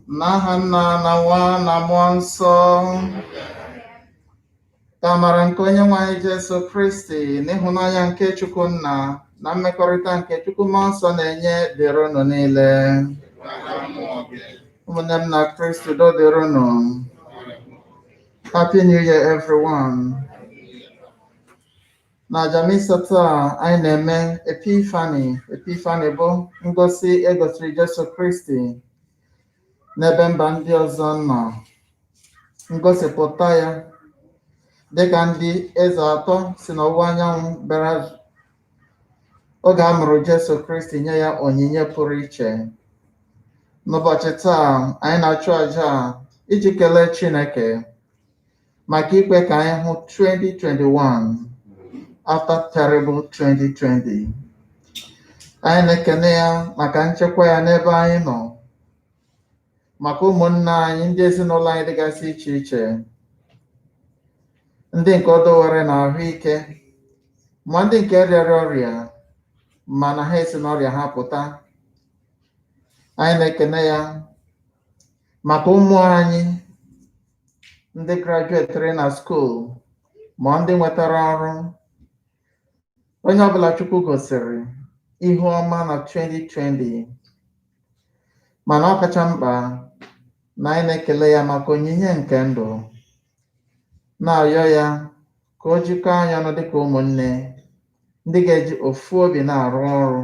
N'aha Nna na Nwa na Mmụọ Nsọ, ka amara nke Onye nwe anyị Jesu Kristi na ịhụnanya nke Chukwu Nna na mmekọrịta nke Chukwu Mmụọ Nsọ na-enye dịrị unu niile. Ụmụnne m na Kristi, udo dịrị unu. Happy New Year, everyone. Na aja misa taa, anyị na-eme Epiphany. Epiphany bụ ngosi egosiri Jesu Kristi n'ebe mba ndị ọzọ nọ. Ngosipụta ya dịka ndị eze atọ si n'ọwụwa anyanwụ bịara oge a mụrụ Jesu Kristi nye ya onyinye pụrụ iche. N'ụbọchị taa, anyị na-achụ àjà a iji kelee Chineke maka ikwe ka anyị hụ 2021 after terrible 2020. Anyị na-ekene ya maka nchekwa ya n'ebe anyị nọ, maka ụmụnne anyị, ndị ezinụlọ anyị dịgasị iche iche, ndị nke ọ dowere na ahụike, ma ndị nke rịara ọrịa mana ha esi n'ọrịa ha pụta. Anyị na-ekene ya maka ụmụ anyị ndị graduatere na school, ma ndị nwetara ọrụ. Onye ọbụla Chukwu gosiri ihu ọma na 2020, mana ọ kacha mkpa na anyị na-ekele ya maka onyinye nke ndụ, na-arịọ ya ka o jikọọ anyị ọnụ dịka ụmụnne ndị ga-eji ofu obi na-arụ ọrụ,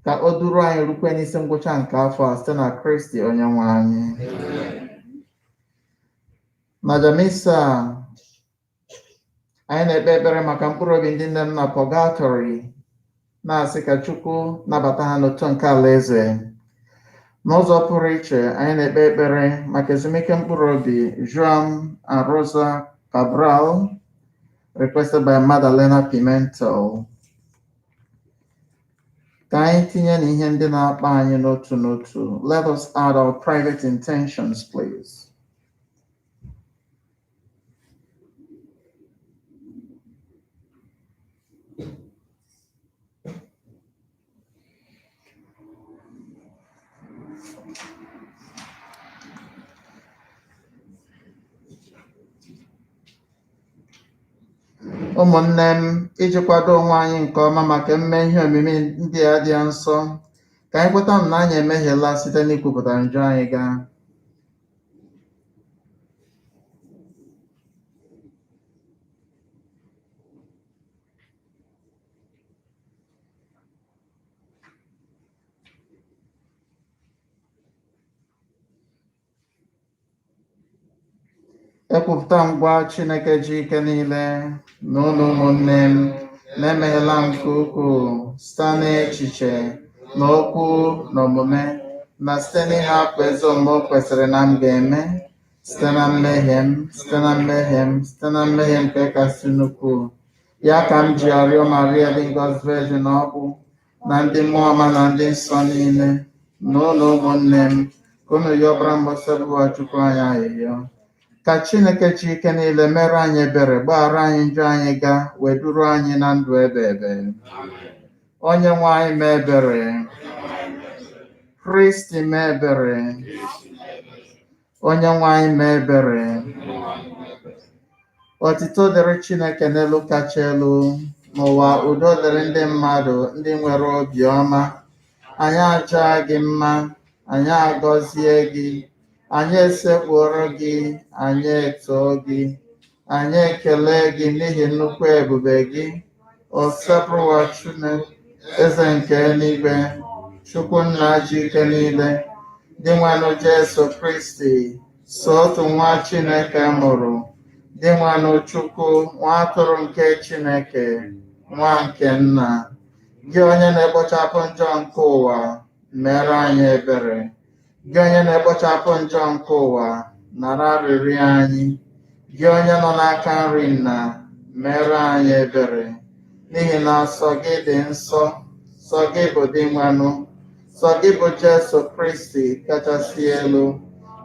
ka o duru anyị rukwe n'isi ngwụcha nke afọ a, site na Kristi onye nwe anyị. Na aja misa a, anyị na-ekpe ekpere maka mkpụrụ obi ndị nne m na purgatory, na-asị ka Chukwu nabata ha n'otu nke alaeze. N'ụzọ pụrụ iche, anyị na-ekpe ekpere maka ezumike mkpụrụ obi Joan and Rosa Cabral, requested by Madalena Pimentel. Ka anyị tinye na ihe ndị na-akpa anyị n'otu n'otu. Let us add our private intentions, please. Ụmụnne m, iji kwado onwe anyị nke ọma maka mme ihe omimi ndị a dị nsọ, ka anyị kweta na anyị emehiela site n'ikwupụta njọ anyị gaa. Ekwupụta ngwa Chineke ji ike niile na unu, ụmụnne m, na-emehiela m nke ukwuu site n'echiche na okwu na omume, na site n'ịhapụ ezi omume o kwesịrị na m ga-eme, site na mmehie m, site na mmehie m, site na mmehie nke kasị ukwuu. Ya ka m ji arịọ Maria dị ngọzi, Virgin ọkpụ, na ndị mmụọ ọma na ndị nsọ niile, na unu, ụmụnne m, ka unu yọbara m Osebụwa Chukwu anyị ayịyọ, ka Chineke ji ike niile mere anyị ebere, gbaghara anyị njọ anyị gaa, wee duru anyị na ndụ ebe ebe. Onye nwe anyị mee ebere. Kristi mee ebere. Onye nwe anyị mee ebere. Otito dịrị Chineke n'elu kacha elu, n'ụwa udo dịrị ndị mmadụ ndị nwere obiọma. Anyị aja gị mma, anyị agọzie gị, anyị esekpuoro gị, anyị etoo gị, anyị ekele gị n'ihi nnukwu ebube gị. Osebụrụwa Chineke, eze nke eluigwe, Chukwu Nna ji ike niile, Dinwenụ Jesu Kristi, so otu nwa Chineke mụrụ, Dinwenụ Chukwu, nwa atụrụ nke Chineke. Nwa nke Nna, gị onye na-ekpochapụ njọ nke ụwa, mere anyị ebere. Gị onye na-ekpochapụ njọ nke ụwa, nara arịrịọ anyị. Gị onye nọ n'aka nri Nna, mere anyị ebere. N'ihi na sọ gị dị nsọ, sọ gị bụ Dinwenụ, sọ gị bụ Jesu Kristi kachasị elu,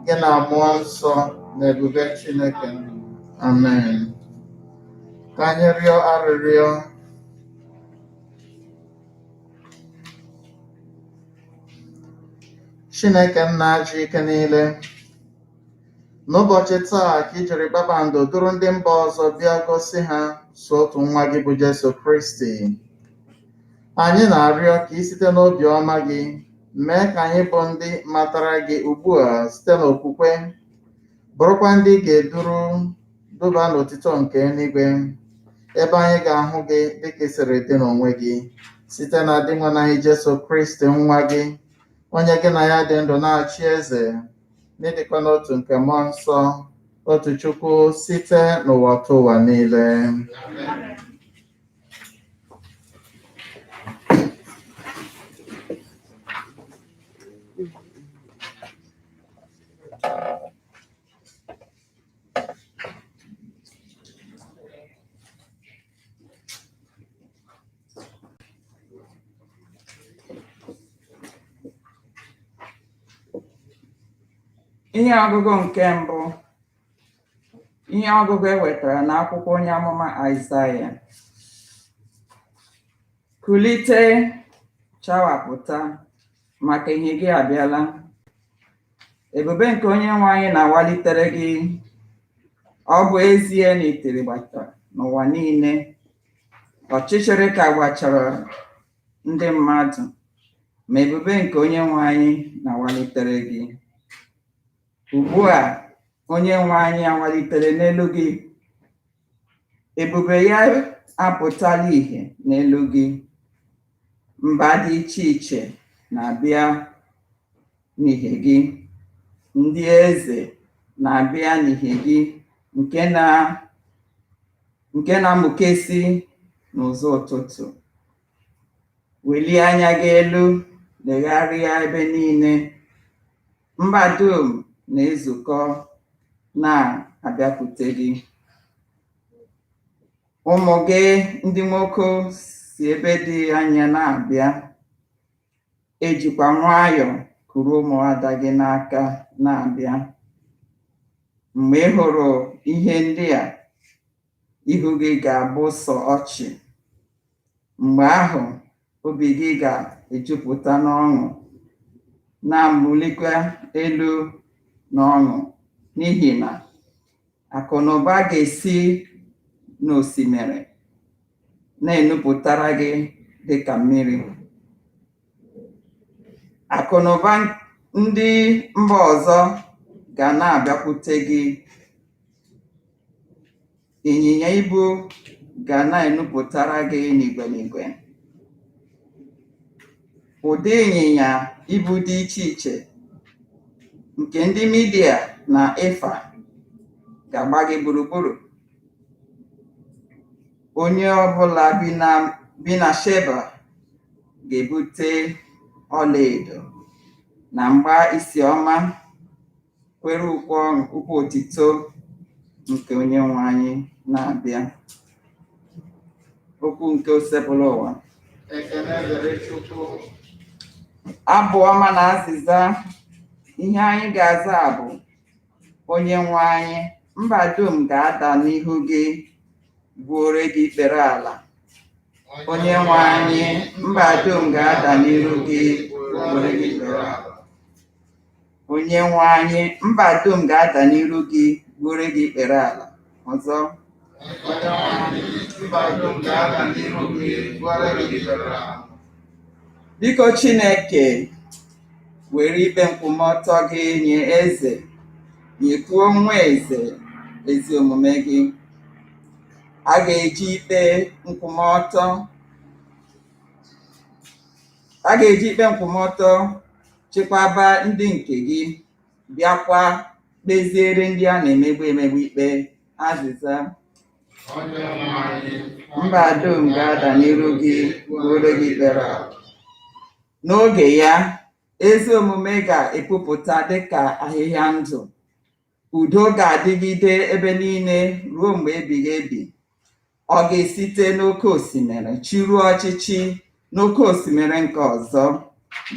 gị na Mmụọ Nsọ na ebube Chineke. Amen. Ka anyị rịọ arịrịọ. Chineke Nna ji ike niile, n'ụbọchị taa ka i jiri kpakpando duru ndị mba ọzọ bịa gosi ha so otu nwa gị bụ Jesu Kristi. Anyị na-arịọ ka i site n'obi ọma gị mee ka anyị bụ ndị matara gị ugbu a site n'okwukwe, bụrụkwa ndị ị ga-eduru duba n'otito nke eluigwe, ebe anyị ga-ahụ gị dịka i siri dị n'onwe gị, site na Dinwenụ anyị Jesu Kristi nwa gị, onye gị na ya dị ndụ na-achị eze, n'ịdịkwa n'otu nke Mmụọ Nsọ, otu Chukwu site n'ụwa tụ ụwa niile. Ihe ọgụgụ nke mbụ. Ihe ọgụgụ e wetara n'akwụkwọ onye amụma Aịzaya. Kulite, chawapụta, maka ihe gị abịala. Ebube nke Onyenwe anyị na-awalitere gị. Ọ bụ ezie na itiri gbachara n'ụwa niile, ọchịchịrị ka gbachara ndị mmadụ, ma ebube nke Onyenwe anyị na-awalitere gị. Ugbu a, Onyenwe anyị awalitere n'elu gị. Ebube ya apụtala ìhè n'elu gị. Mba dị iche iche na-abịa n'ìhè gị. Ndị eze na-abịa n'ìhè gị nke na-amụkesị n'ụzọ ụtụtụ. Welie anya gị elu, legharịa ebe niile. Mba dum na-ezukọ na-abịakwute gị. Ụmụ gị ndị nwoke si ebe dị anya na-abịa. Ejikwa nwayọọ kuru ụmụada gị n'aka na-abịa. Mgbe ị hụrụ ihe ndị a, ihu gị ga-abụ sọ ọchị. Mgbe ahụ, obi gị ga-ejupụta n'ọṅụ, na-amụlikwa elu n'ọṅụ, n'ihi na akụnụba ga-esi n'osimiri na-enupụtara gị dịka mmiri. Akụnụba ndị mba ọzọ ga na-abịakwute gị. Ịnyịnya ibu ga na-enupụtara gị n'igwe n'igwe. Ụdị ịnyịnya ibu dị iche iche nke ndị Midia na Efa ga-agba gị gburugburu. Onye ọbụla bi na Sheba ga-ebute ọlaedo na mgba isi ọma, kwere ukwe ọṅụ, ukwe otito nke Onyenwe anyị na-abịa. Okwu nke Osebụlụwa. Ekene dịrị Chukwu. Abụ ọma na azịza. Ihe anyị ga-aza bụ, Onyenwe anyị, mba dum ga-ada n'ihu gị, gbuore gị ikpere ala. Onyenwe anyị, mba dum ga-ada n'ihu gị, gbuore gị ikpere ala. Onyenwe anyị, mba dum ga-ada n'iru gị, gbuore gị ikpere ala. Ọzọ. Onyenwe anyị, mba dum ga-ada n'ihu gị, gbuore gị ikpere ala. Biko Chineke, were ikpe nkwụmọtọ gị nye eze, nyekwuo nwa eze ezi omume gị. A ga-eji ikpe nkwụmọtọ a ga-eji ikpe nkwụmọtọ chekwaba ndị nke gị, bịakwa kpeziere ndị a na-emegbu emegbu ikpe. Azịza. Mba dum ga-ada n'iru gị gbuoro gị ikpere ala. N'oge ya, ezi omume ga-epupụta dịka ahịhịa ndụ. Udo ga-adịgide ebe niile ruo mgbe ebighị ebi. Ọ ga-esite n'oké osimiri chịruo ọchịchị n'oké osimiri nke ọzọ,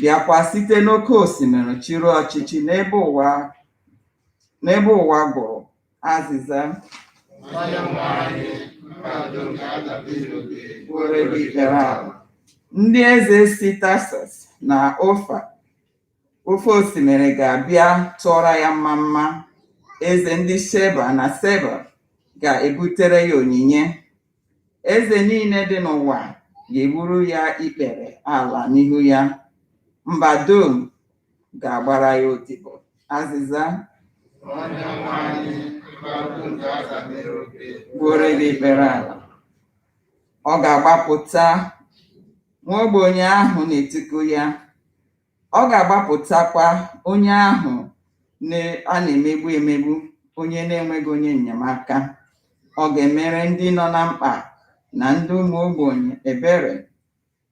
bịakwa site n'oké osimiri chịruo ọchịchị n'ebe ụwa n'ebe ụwa gwụrụ. Azịza. Onyenwe anyị, mba dum ga-ada n'iru gị Gbuoro gị ikpere ala. Ndị eze si Tarsus na Ofa ofe osimiri ga-abịa tụọrọ ya mma mma. Eze ndị Sheba na Seba ga-ebutere ya onyinye. Eze niile dị n'ụwa ga-egburu ya ikpere ala n'ihu ya. Mba dum ga-agbara ya odibo. Azịza. Onyenwe anyị, mba dum ga-ada n'iru gị Gbuoro gị ikpere ala. Ọ ga-agbapụta nwa ogbenye ahụ na-etiku ya. Ọ ga-agbapụtakwa onye ahụ a na-emegbu emegbu, onye na-enweghị onye enyemaka. Ọ ga-emere ndị nọ na mkpa na ndị ụmụ ogbenye ebere.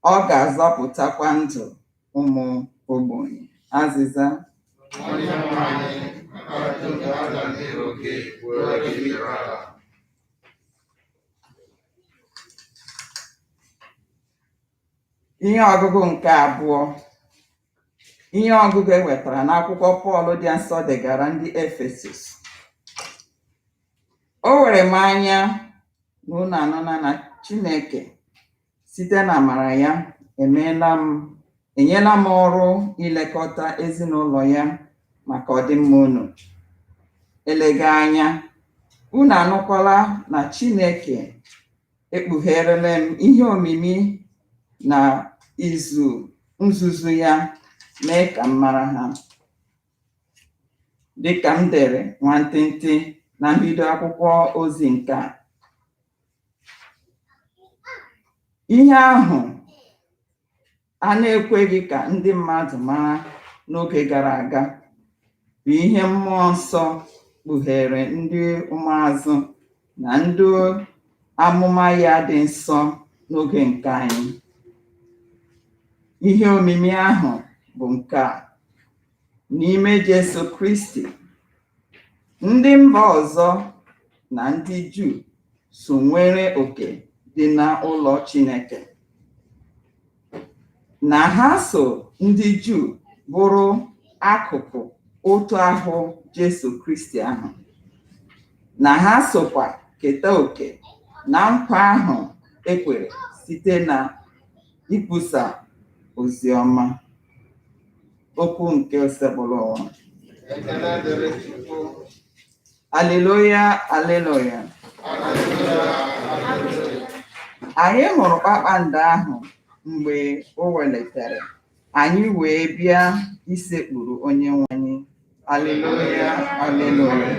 Ọ ga-azọpụtakwa ndụ ụmụ ogbenye. Azịza. Onyenwe anyị, mba dum ga-ada n'iru gị gbuoro gị ikpere ala. Ihe ọgụgụ nke abụọ. Ihe ọgụgụ e wetara n'akwụkwọ Pọl dị nsọ degara ndị Efesọs. O were m anya na unu anụla na Chineke site n'amara ya emeela m enyela m ọrụ ilekọta ezinụlọ ya maka ọdịmma unu. Eleghị anya, unu anụkwala na Chineke ekpugherela m ihe omimi na izu nzuzo ya mee ka m mara ha. Dịka m dere nwantịntị na mbido akwụkwọ ozi nke a. Ihe ahụ a na-ekweghị ka ndị mmadụ mara n'oge gara aga bụ ihe mmụọ nsọ kpughere ndị ụmụazụ na ndị amụma ya dị nsọ n'oge nke anyị. Ihe omimi ahụ bụ nke a: n'ime Jesu Kristi, ndị mba ọzọ na ndị Juu so nwere òkè dị n'ụlọ Chineke, na ha so ndị Juu bụrụ akụkụ otu ahụ Jesu Kristi ahụ, na ha sokwa keta òkè na nkwa ahụ e kwere site na ikwusa oziọma. Okwu nke Osebụlụwa. Ekele dịrị Chukwu. Aleluya, aleluya. Haleluya, haleluya. Anyị hụrụ kpakpando ahụ mgbe o welitere, anyị wee bịa isekpuru Onyenwe anyị. Aleluya, aleluya.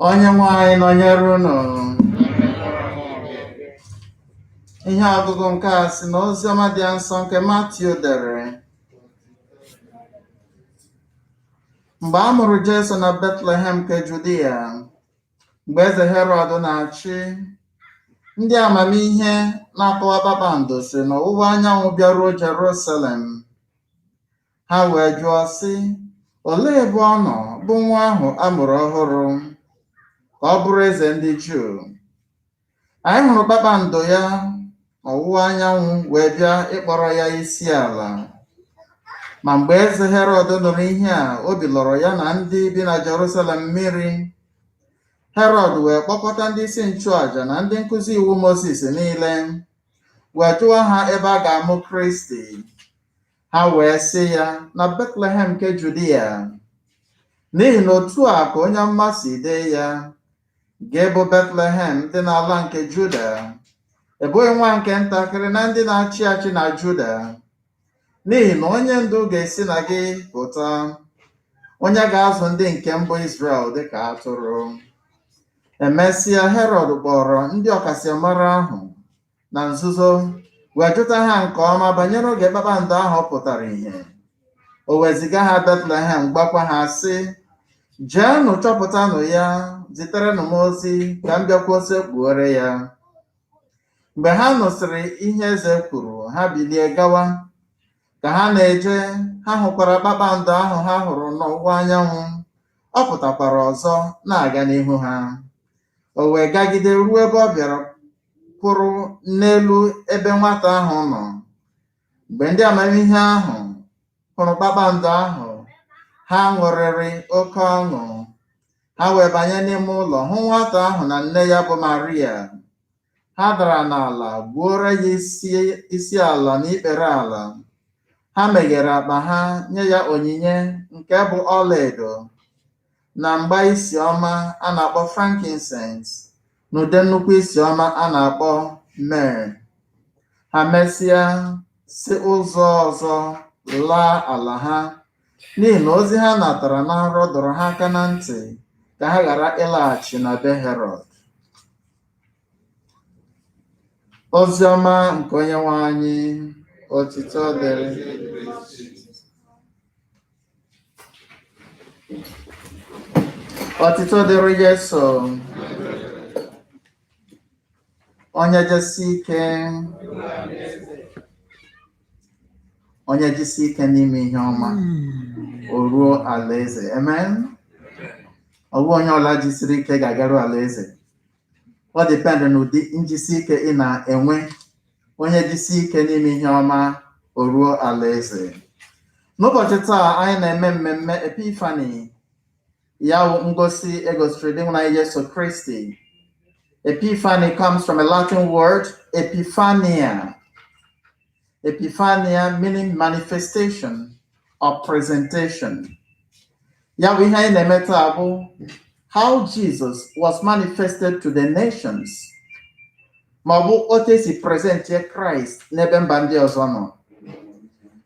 Onyenwe anyị nọnyere unu. Ihe ọgụgụ nke a si na Oziọma dị nsọ nke Matiu dere. Mgbe a mụrụ Jesu na Betlehem nke Judia, mgbe eze Herọd na-achị, ndị amamihe na-akọwa kpakpando si n'ọwụwa anyanwụ bịaruo Jerusalem. Ha wee jụọ sị, olee ebe ọ nọ bụ nwa ahụ a mụrụ ọhụrụ, ka ọ bụrụ eze ndị Juu? Anyị hụrụ kpakpando ya n'ọwụwa anyanwụ wee bịa ịkpọrọ ya isi ala. Ma mgbe eze Herọd nụrụ ihe a, obi lọrọ ya na ndị bi na Jerusalem mmiri. Herọd wee kpọkọta ndị isi nchụaja na ndị nkụzi iwu Mosis niile, wee jụọ ha ebe a ga-amụ Kristi. Ha wee sị ya na Betlehem nke Judia, n'ihi na otu a ka onye amụma si dee ya: gị bụ Betlehem dị n'ala nke Juda, ị bụghị nwa nke ntakịrị na ndị na-achị achị na Juda, n'ihi na onye ndu ga-esi na gị pụta, Onye ga-azụ ndị nke mbụ Izrel dịka atụrụ. Emesịa, Herọd kpọrọ ndị ọkachamara ahụ na nzuzo wee jụta ha nke ọma banyere oge kpakpando ahụ pụtara ìhè. O weziga ha Betlehem, gwakwa ha sị, "Jeenụ chọpụtanụ ya, ziterenụ m ozi ka m bịakwuo sekpuore ya." Mgbe ha nụsịrị ihe eze kwuru, ha bilie gawa. Ka ha na-eje, ha hụkwara kpakpando ahụ ha hụrụ n'ọwụwa anyanwụ. Ọ pụtakwara ọzọ na-aga n'ihu ha. O wee gagide ruo ebe ọ bịara kwụrụ n'elu ebe nwata ahụ nọ. Mgbe ndị amamihe ahụ hụrụ kpakpando ahụ, ha ṅụrịrị oke ọṅụ. Ha wee banye n'ime ụlọ hụ nwata ahụ na nne ya bụ Maria. Ha dara n'ala gbuoro ya isi ala na ikpere ala. Ha meghere akpa ha nye ya onyinye nke bụ ọlaedo na mgba isi ọma a na-akpọ frankincense na ude nnukwu isi ọma a na-akpọ myrrh. Ha mesịa si ụzọ ọzọ laa ala ha, n'ihi na ozi ha natara na nrọ dọrọ ha aka na ntị ka ha ghara ịlaghachi na be Herọd. Ozi ọma nke Onyenwe anyị. Otito dịrị. Otito dịrị Jesu. Onye jesi ike, onye jisi ike n'ime ihe ọma, o ruo alaeze. Amen. Ọ bụ onye ọla jisiri ike ga-agaru alaeze. Ọ depend n'ụdị njisi ike ị na-enwe. Onye jisi ike n'ime ihe ọma, o ruo alaeze. N'ụbọchị taa, anyị na-eme mmemme Epiphany, ya wụ ngosi egosiri dị nwa Jesu Kristi. Epiphany comes from a Latin word, epiphania. Epiphania meaning manifestation or presentation. Ya bụ ihe anyị na-eme taa bụ how Jesus was manifested to the nations. Ma ọ bụ otu esi presentie Kraịst n'ebe mba ndị ọzọ nọ.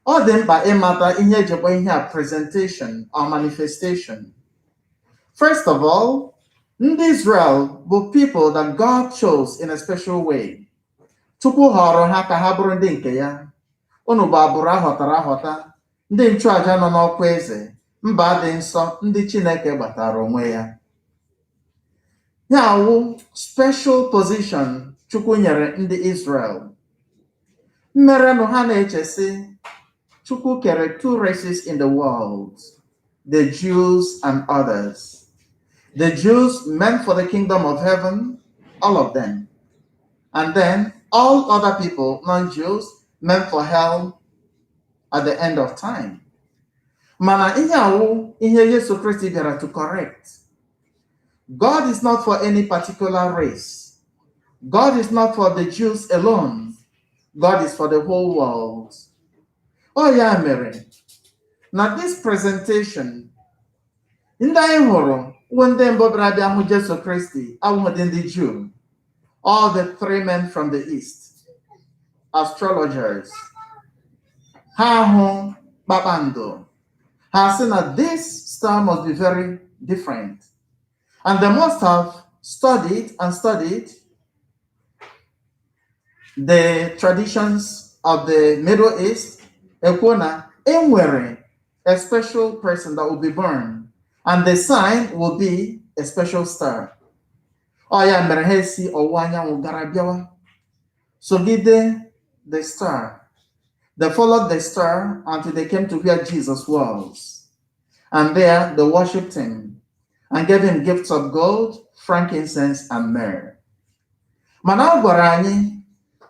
Ọ dị mkpa ịmata ihe eji kpọ ihe a presentation or manifestation. First of all, ndị Israel bụ people that God chose in a special way. Chukwu họrọ ha ka ha bụrụ ndị nke ya. Unu bụ agbụrụ ahọtara ahọta, ndị nchụaja nọ n'ọkwa eze, mba dị nsọ, ndị Chineke gbatara onwe ya. Ya wụ special position Chukwu nyere ndị Israel. Mmerenụ ha na-eche sị, Chukwu kere two races in the world, the Jews and others. The Jews meant for the kingdom of heaven, all of them. And then all other people, non-Jews, meant for hell at the end of time. Mana ihe awụ ihe Yesu Kristi bịara to correct. God is not for any particular race. God is not for the Jews alone. God is for the whole world. Ọ ya mere na this presentation, ndị anyị hụrụ wụ ndị mbụ bịara bịa hụ Jesu Kristi awụghị ndị Jew. All the three men from the east, astrologers, ha hụ kpakpando. Ha sị na this star must be very different. And they must have studied and studied the traditions of the Middle East. Ekwuo na enwere a special person that will be born, and the sign will be a special star. Ọ ya mere ha esi ọwụwa anyanwụ gara bịawa sogide the star. They followed the star until they came to where Jesus was. And there they worshipped him and gave him gifts of gold, frankincense, and myrrh. Mana a gwara anyị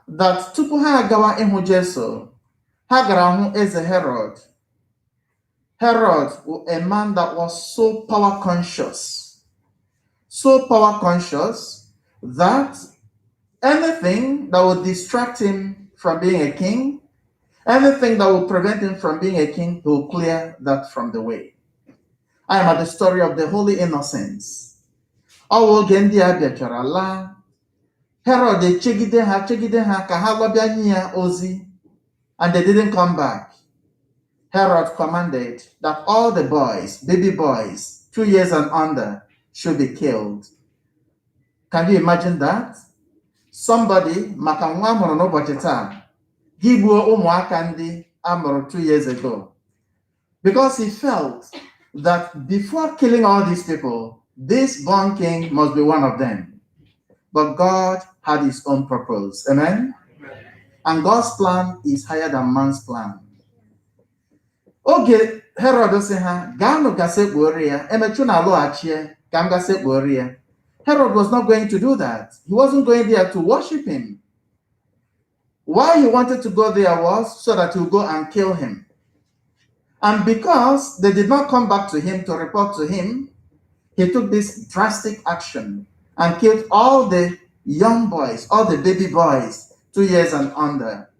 that tupu ha agawa ịhụ Jesu, ha gara hụ eze Herod. Herod was a man that was so power conscious, so power conscious that anything that would distract him from being a king, anything that will prevent him from being a king, he will clear that from the way. I am at the story of the Holy Innocents. Ọ wụ oge ndị a bịachara laa, Herod echegide ha chegide ha ka ha lọbịa nye ya ozi, and they didn't come back. Herod commanded that all the boys, baby boys, 2 years and under, should be killed. Can you imagine that? Somebody, maka nwa amụrụ n'ụbọchị taa, gị gbuo ụmụaka ndị amụrụ 2 years ago. Because he felt that before killing all these people, this born king must be one of them. But God had his own purpose. Amen? And God's plan is higher than man's plan. Oge Herod sị ha, gaanụ ga sekpuoro ya, emechu na alọghachie ka m ga sekpuoro ya. Herod was not going to do that. He wasn't going there to worship him. Why he wanted to go there was so that he would go and kill him. And because they did not come back to him to report to him, he took this drastic action and killed all the young boys, all the baby boys, 2 years and under.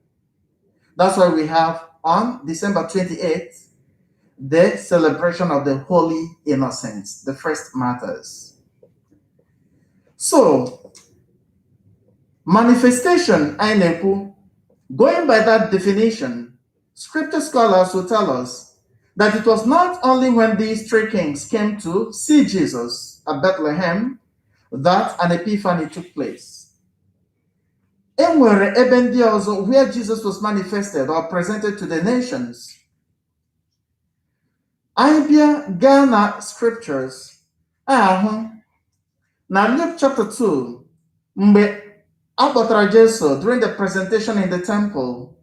That's why we have on December 28th the celebration of the Holy Innocents, the first martyrs. So, manifestation, anyị na-ekwu, going by that definition, scripture scholars will tell us that it was not only when these three kings came to see Jesus at Bethlehem that an epiphany took place. E nwere ebe ndị ọzọ where Jesus was manifested or presented to the nations. Anyị bịa gaa na scriptures, ahụ na Luke chapter 2, mgbe a kpọtara Jesu during the presentation in the temple,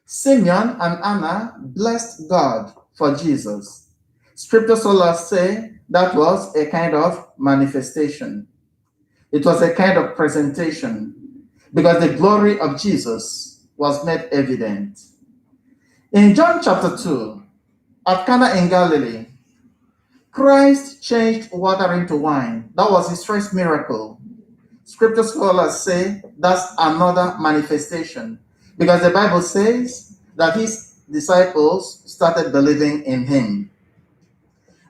Simeon and Anna blessed God for Jesus. Scripture scholars say that was a kind of manifestation. It was a kind of presentation because the glory of Jesus was made evident. In John chapter 2, at Cana in Galilee, Christ changed water into wine. That was his first miracle. Scripture scholars say that's another manifestation because the Bible says that his disciples started believing in him.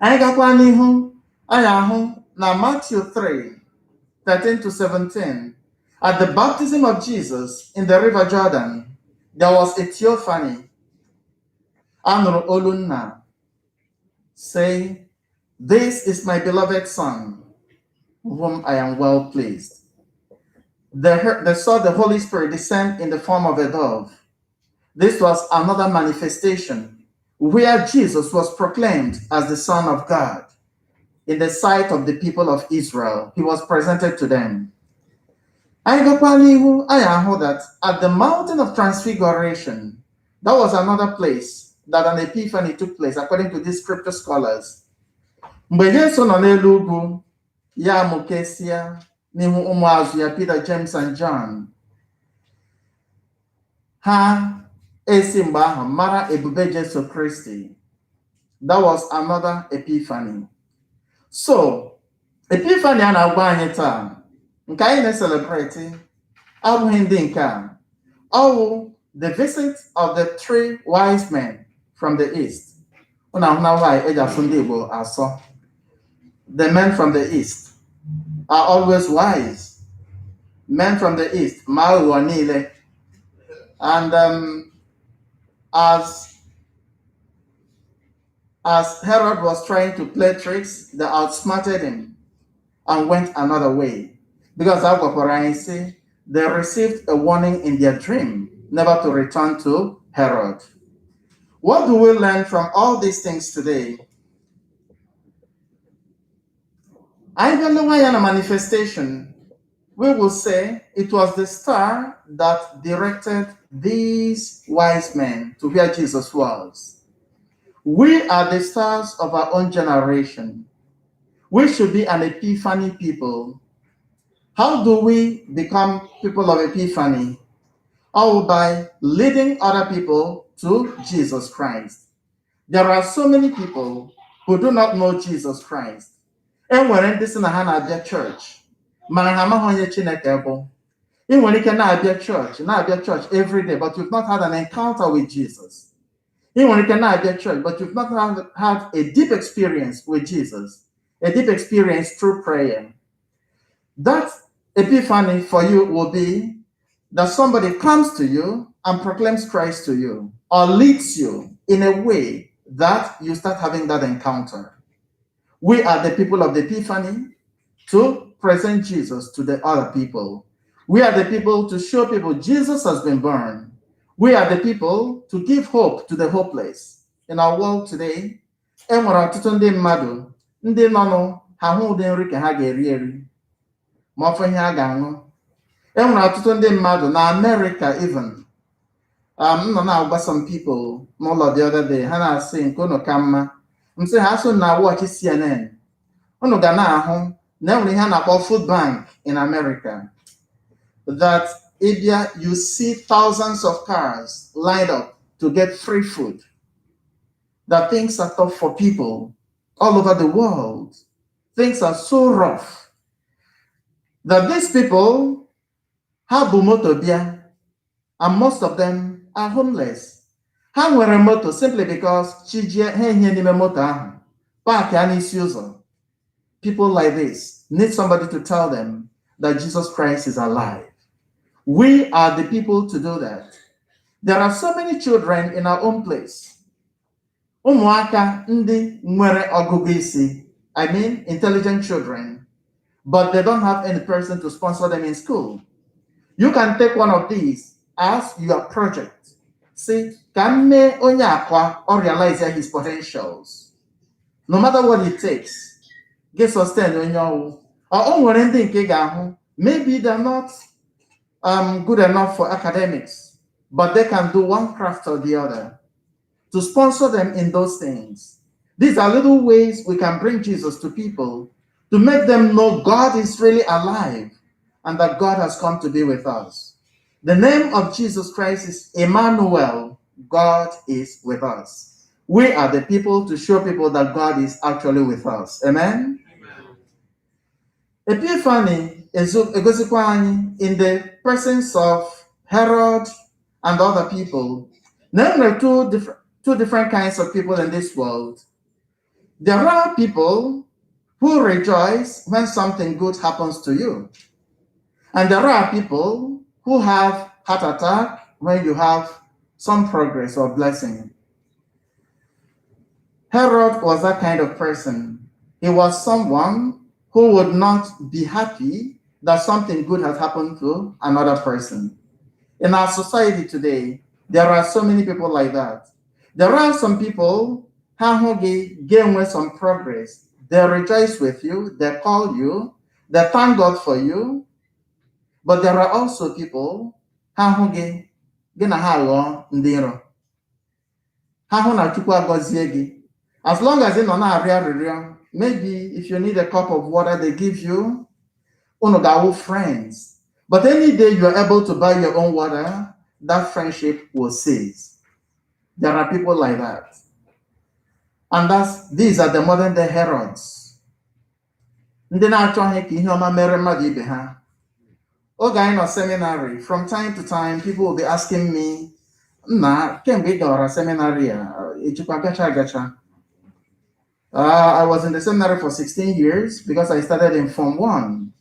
Anyị gakwa n'ihu, anyị ahụ na Matthew 3, 13 to 17, at the baptism of Jesus in the river Jordan, there was a theophany. A nụrụ olu nna say, "This is my beloved son, whom I am well pleased." They saw the Holy Spirit descend in the form of a dove. This was another manifestation where Jesus was proclaimed as the Son of God in the sight of the people of Israel. He was presented to them. Anyị gakwa n'ihu, anyị ahụ that at the mountain of transfiguration, that was another place that an epiphany took place, according to these scripture scholars. Mgbe Jesu nọ n'elu ugwu, ya amụkesịa n'ihu ụmụazụ ya, Peter, James and John. Ha esi mgbe ahụ mara ebube Jesu Kristi. That was another epiphany. So, epiphany a na-agwa anyị taa, nke anyị na-celebrate, abụghị ndị nke a. Ọ wụ the visit of the three wise men from the east. Unu ahụ na why eji asụ ndị Igbo asọ. The men from the east are always wise. Men from the east, ma aghụghọ niile. And as Herod was trying to play tricks, they outsmarted him and went another way. Because a gwakwara anyị sị, they received a warning in their dream never to return to Herod. What do we learn from all these things today? Anyị bịa lewe anya na manifestation, we will say it was the star that directed these wise men to where Jesus was. We are the stars of our own generation. We should be an epiphany people. How do we become people of epiphany? All by leading other people to Jesus Christ. There are so many people who do not know Jesus Christ. E nwere ndị sị na ha na-abịa church, mana ha amaghị onye Chineke bụ. Ị nwere ike na-abịa church, na-abịa church every day, but you've not had an encounter with Jesus. Ị nwere ike na-abịa church, but you've not had a deep experience with Jesus, a deep experience through prayer. That epiphany for you will be that somebody comes to you and proclaims Christ to you or leads you in in a way that you start having that encounter. We are the people of the Epiphany to present Jesus to the other people. We are the people to show people Jesus has been born. We are the people to give hope to the hopeless. In our world today, e nwere ọtụtụ ndị mmadụ ndị nọ nụ ha hụ ụdị nri ka ha ga-eri eri ma ọ fụ ihe ha ga-aṅụ. E nwere ọtụtụ ndị mmadụ na America even. M nọ na-agwa some people n'ụlọ the other day, ha na-asị nke unu ka mma. M sị ha so na watch CNN. Unu ga na-ahụ na enwere ihe a na-akpọ food bank in America. That ịbịa, you see thousands of cars lined up to get free food. That things are tough for people all over the world. Things are so rough that these people ha bu moto bịa, and most of them are homeless. Ha nwere moto simply because chijie ha ehie n'ime moto ahụ, park ya n'isi ụzọ. People like this need somebody to tell them that Jesus Christ is alive. We are the people to do that. There are so many children in our own place. Ụmụaka ndị nwere ọgụgụ isi, I mean intelligent children, but they don't have any person to sponsor them in school. You can take one of these as your project. See, ka m mee onye akwa or realize his potentials. No matter what it takes, get sustain onye ọwụ. Or o nwere ndị nke ị ga-ahụ, maybe they're not good enough for academics, but they can do one craft or the other. To sponsor them in those things. These are little ways we can bring Jesus to people to make them know God is really alive and that God has come to be with us. The name of Jesus Christ is Emmanuel. God is with us. We are the people to show people that God is actually with us. Amen. Epiphany egosikwa anyị in the presence of Herod and other people. Now there are two different kinds of people in this world. There are people who rejoice when something good happens to you. And there are people who have heart attack when you have some progress or blessing. Herod was that kind of person. He was someone who would not be happy that something good has happened to another person. In our society today, there are so many people like that. There are some people who gain some progress. They rejoice with you, they call you, they thank God for you. But there are also people who gị na ha ghọọ ndị iro. Ha hụ na Chukwu agọzie gị. As long as ị nọ na-arịọ arịrịọ, maybe if you need a cup of water, they give you, unu ga-awụ friends. But any day you are able to buy your own water, that friendship will cease. There are people like that. And these are the modern day Herods. Ndị na-achọghị ka ihe ọma mere mmadụ ibe ha. Oge anyị nọ seminary, from time to time, people will be asking me, "Nna, kemgbe ị gawara seminary a, ejikwa gacha agacha?" I was in the seminary for 16 years because I started in Form 1.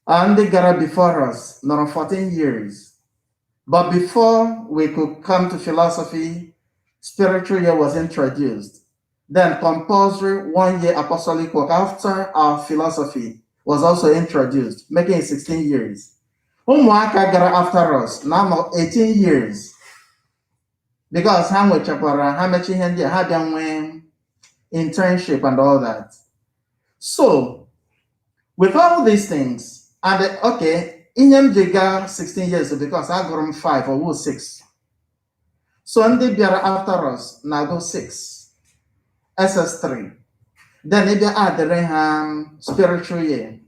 And they gara before us, nọrọ 14 years. But before we could come to philosophy, spiritual year was introduced. Then compulsory 1 year apostolic work after our philosophy was also introduced, making it 16 years. Ụmụaka gara after us na-anọ 18 years because ha nwechakwara ha mechi ihe ndị a ha bịa nwee internship and all that. So, with all these things, and okay, ihe m ji gaa 16 years because agụrụ m 5 or 6. So ndị bịara after us na-agụ 6, SS3. Then ị bịa adịrị ha spiritual year,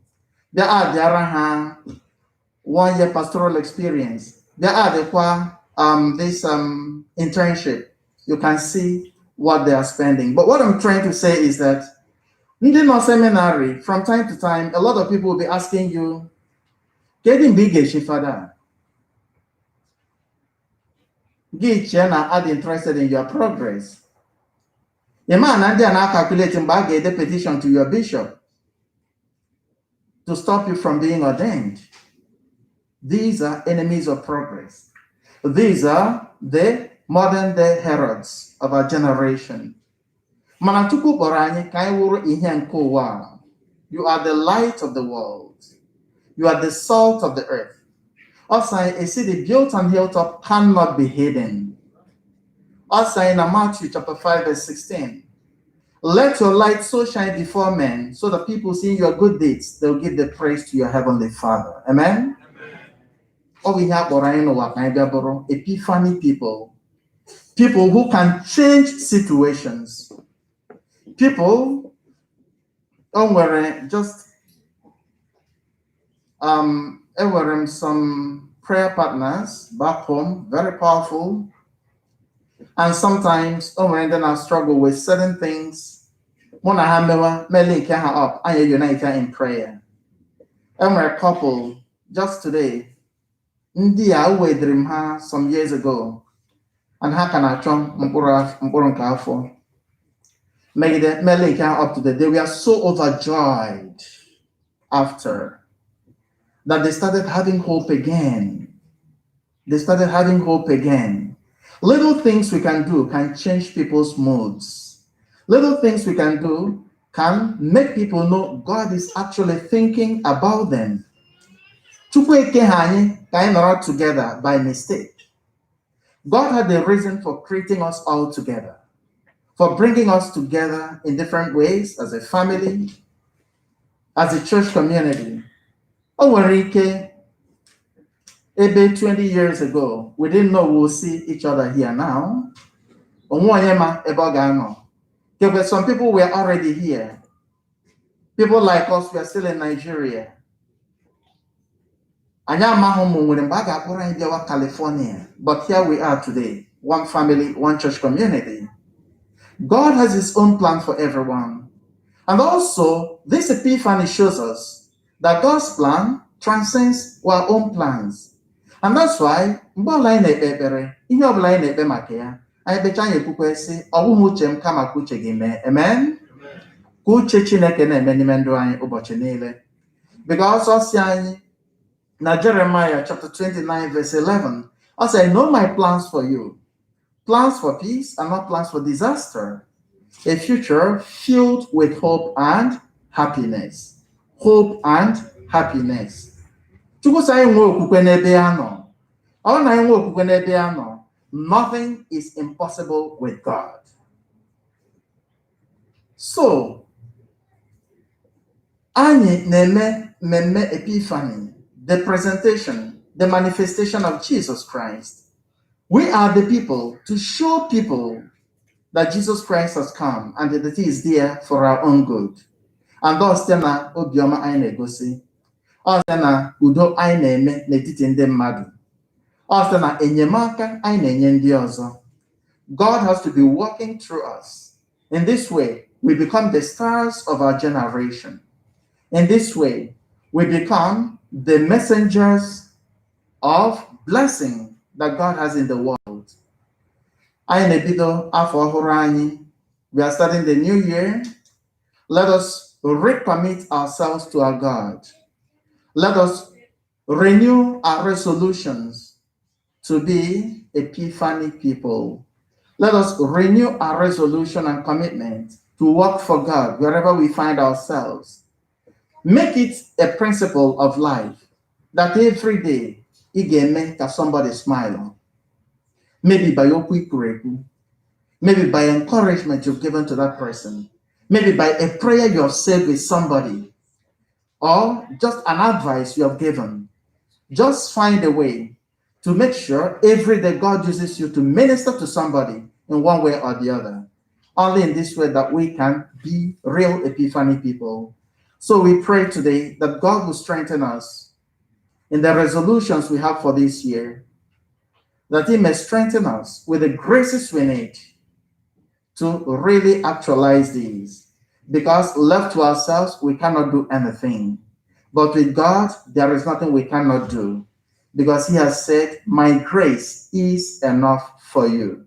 bịa adịara ha 1 year pastoral experience, bịa adịkwa this internship. You can see what they are spending. But what I'm trying to say is that ndị nọ seminary, from time to time, a lot of people will be asking you, "Kedu mgbe ị ga-echi fada?" Gị chee na adị interested in your progress. Ị ma na ndị a na-calculate mgbe a ga-ede petition to your bishop to stop you from being ordained. These are enemies of progress. These are the modern day Herods of our generation. Mana Chukwu kpọrọ anyị ka anyị wụrụ ihe nke ụwa a. You are the light of the world. You are the salt of the earth. Ọ sị anyị, a city built on hilltop cannot be hidden. Ọ sị anyị na Matthew chapter 5 verse 16. Let your light so shine before men, so that people seeing your good deeds, they'll give the praise to your heavenly Father. Amen? Ọ bụ ihe a kpọrọ anyị n'ụwa ka anyị bịa bụrụ epiphany people. People who can change situations. People, o nwere just enwere m some prayer partners back home, very powerful. And sometimes o nwere ndị na struggle with certain things. Mụ na ha mewa mele nke ha up, anyị unite in prayer. Enwere couple just today, ndị a wedịrị m ha some years ago, and ha ka na-achọ mkpụrụ nke afọ. Megide mele nke ha up today, they were so overjoyed after that they started having hope again. They started having hope again. Little things we can do can change people's moods. Little things we can do can make people know God is actually thinking about them. Chukwu eke ha anyị ka anyị nọrọ together by mistake. God had a reason for creating us all together, for bringing us together in different ways as a family, as a church community. O nwere ike ebe 20 years ago, we didn't know we'll see each other here now. Onwe onye ma ebe ọ ga-anọ. Okay, but some people were already here. People like us were still in Nigeria. Anyị amaghị ma o nwere mgbe a ga-akpọrọ anyị bịawa California, but here we are today, one family, one church community. God has his own plan for everyone. And also, this epiphany shows us that God's plan transcends our own plans. And that's why mgbe ọbụla anyị na-ekpe ekpere, ihe ọbụla anyị na-ekpe maka ya, anyị kpechaa, anyị ekwukwe sị, ọ bụghị uche m kama ka uche gị mee. Amen? Ka uche Chineke na-eme n'ime ndụ anyị ụbọchị niile. Because ọ sị anyị na Jeremiah chapter 29 verse 11, ọ sị, "I know my plans for you, plans for peace and not plans for disaster, a future filled with hope and happiness." Hope and happiness. Chukwu sị anyị nwee okwukwe n'ebe ya nọ. Ọ bụrụ na anyị nwee okwukwe n'ebe ya nọ, nothing is impossible with God. So, anyị na-eme mmemme Epiphany, the presentation, the manifestation of Jesus Christ. We are the people to show people that Jesus Christ has come and that he is there for our own good. And ọ site na obiọma anyị na-egosi, ọ site na udo anyị na-eme n'etiti ndị mmadụ, ọ site na enyemaka anyị na-enye ndị ọzọ. God has to be working through us. In this way, we become the stars of our generation. In this way, we become the messengers of blessing that God has in the world. Anyị na-ebido afọ ọhụrụ anyị. We are starting the new year. Let us recommit ourselves to our God. Let us renew our resolutions to be Epiphany people. Let us renew our resolution and commitment to work for God wherever we find ourselves. Make it a principle of life that every day ị ga-eme ka somebody smile. Maybe by okwu i kwuru ekwu, maybe by encouragement you've given to that person, maybe by a prayer you have said with somebody, or just an advice you have given. Just find a way to make sure every day God uses you to minister to somebody in one way or the other. Only in this way that we can be real Epiphany people. So we pray today that God will strengthen us in the resolutions we have for this year, that He may strengthen us with the graces we need to really actualize these. Because left to ourselves, we cannot do anything. But with God, there is nothing we cannot do. Because He has said, "My grace is enough for you."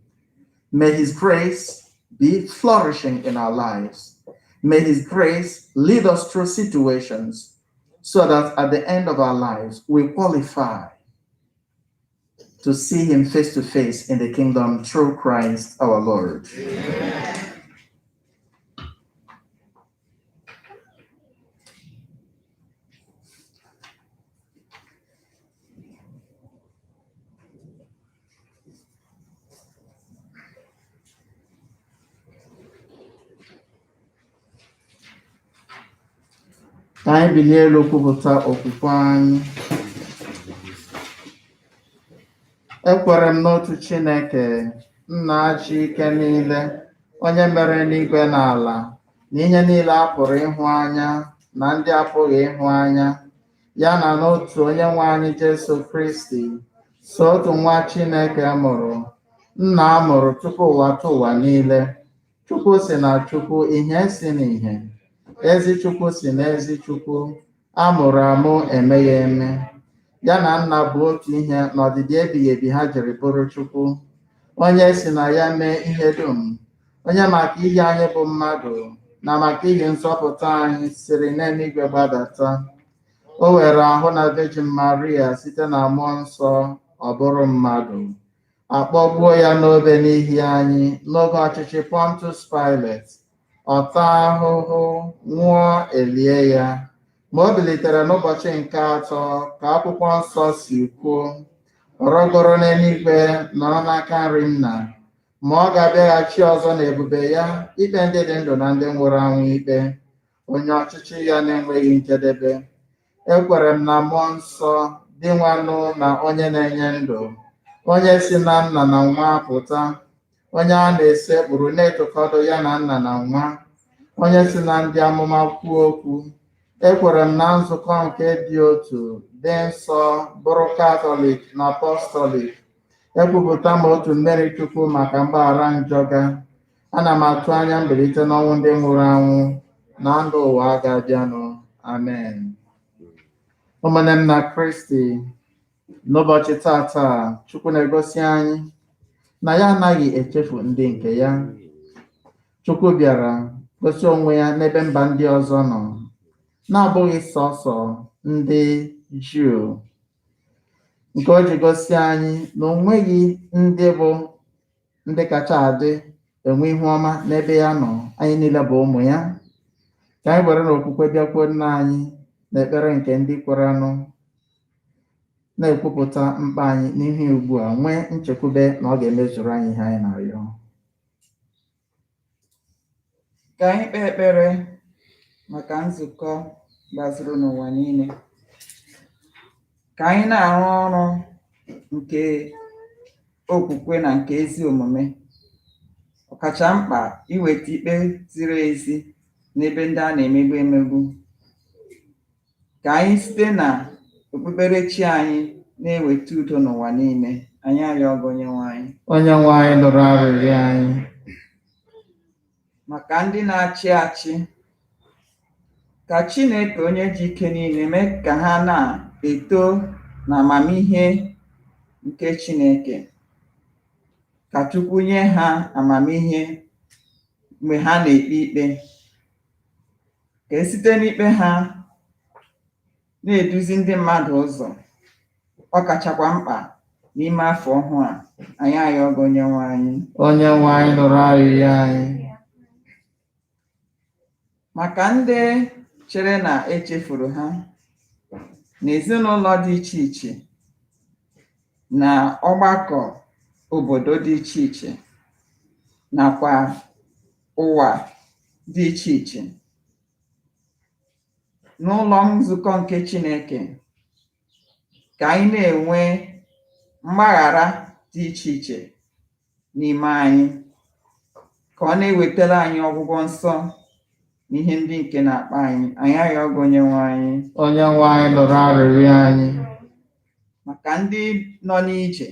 May His grace be flourishing in our lives. May His grace lead us through situations so that at the end of our lives, we qualify to to see him face to face in the kingdom through Christ our Lord. Ka anyị bilie elu kwupụta okwukwe anyị. Ekwere m n'otu Chineke, Nna ji ike niile, onye mere n'igwe na ala, na ihe niile a pụrụ ịhụ anya na ndị apụghị ịhụ anya, ya na n'otu Onyenwe anyị Jesu Kristi, so otu nwa Chineke mụrụ, Nna a mụrụ tupu ụwa tụ ụwa niile. Chukwu si na Chukwu, ìhè si n'ìhè. Ezi Chukwu si n'ezi Chukwu, a mụrụ amụ emeghị eme. Ya na nna bụ otu ihe n'ọdịdị ebighị ebi ha jiri bụrụ Chukwu, onye si na ya mee ihe dum, onye maka ihe anyị bụ mmadụ na maka ihe nzọpụta anyị siri n'eluigwe gbadata. O were ahụ na Virgin Maria site na mmụọ nsọ ọ bụrụ mmadụ. Akpọgbuo ya n'obe n'ihi anyị n'oge ọchịchị Pontius Pilate. Ọ taa ahụhụ, nwụọ, elie ya. Ma o bilitere n'ụbọchị nke atọ ka akwụkwọ nsọ si kwuo, ọ rọgoro n'eluigwe nọrọ n'aka nri nna, ma ọ ga-abịaghachi ọzọ n'ebube ya ikpe ndị dị ndụ na ndị nwụrụ anwụ ikpe, onye ọchịchị ya na-enweghị njedebe. Ekwere m na mmụọ nsọ dị nwanụ na onye na-enye ndụ, onye si na nna na nwa pụta, onye a na-esekpuru na-etokọdo ya na nna na nwa, onye si na ndị amụma kwuo okwu. Ekwere m na nzukọ nke dị otu, dị nsọ, bụrụ Katọlik na Apọstọlik. Ekwupụta m otu mmiri Chukwu maka mgbaghara njọ ga. Ana m atụ anya mbilite n'ọnwụ ndị nwụrụ anwụ na ndụ ụwa ga-abịanụ. Amen. Ụmụnne m na Kristi, n'ụbọchị tata, Chukwu na-egosi anyị na ya anaghị echefu ndị nke ya. Chukwu bịara gosi onwe ya n'ebe mba ndị ọzọ nọ, na-abụghị sọsọ ndị Juu, nke o ji gosi anyị na o nweghị ndị bụ ndị kacha adị enwe ihu ọma n'ebe ya nọ. Anyị niile bụ ụmụ ya. Ka anyị were n'okwukwe bịakwuo nna anyị n'ekpere nke ndị kwerenụ, na-ekwupụta mkpa anyị n'ihu ya ugbu a, nwee nchekwube na ọ ga-emezuru anyị ihe anyị na-arịọ. Ka anyị kpee ekpere maka nzukọ gbazuru n'ụwa niile. Ka anyị na-arụ ọrụ nke okwukwe na nke ezi omume, ọkacha mkpa iweta ikpe ziri ezi n'ebe ndị a na-emegbu emegbu. Ka anyị site na okpukperechi anyị na-eweta udo n'ụwa niile. Anyị arịọ gị, Onyenwe anyị. Onyenwe anyị nụrụ arịrịọ anyị. Maka ndị na-achị achị, ka Chineke onye ji ike niile mee ka ha na-eto n'amamihe nke Chineke. Ka Chukwu nye ha amamihe mgbe ha na-ekpe ikpe, ka e site n'ikpe ha na-eduzi ndị mmadụ ụzọ, ọ kachakwa mkpa n'ime afọ ọhụụ a. Anyị arịọ gị, Onyenwe anyị. Onyenwe anyị nụrụ arịrịọ anyị. Maka ndị chere na echefuru ha n'ezinụlọ dị iche iche na ọgbakọ obodo dị iche iche nakwa ụwa dị iche iche, n'ụlọ nzukọ nke Chineke, ka anyị na-enwe mgbaghara dị iche iche n'ime anyị, ka ọ na-ewetara anyị ọgwụgwọ nsọ na ihe ndị nke na-akpa anyị. Anyị arịọ gị, Onyenwe anyị. Onyenwe anyị nụrụ arịrịọ anyị. Maka ndị nọ n'ije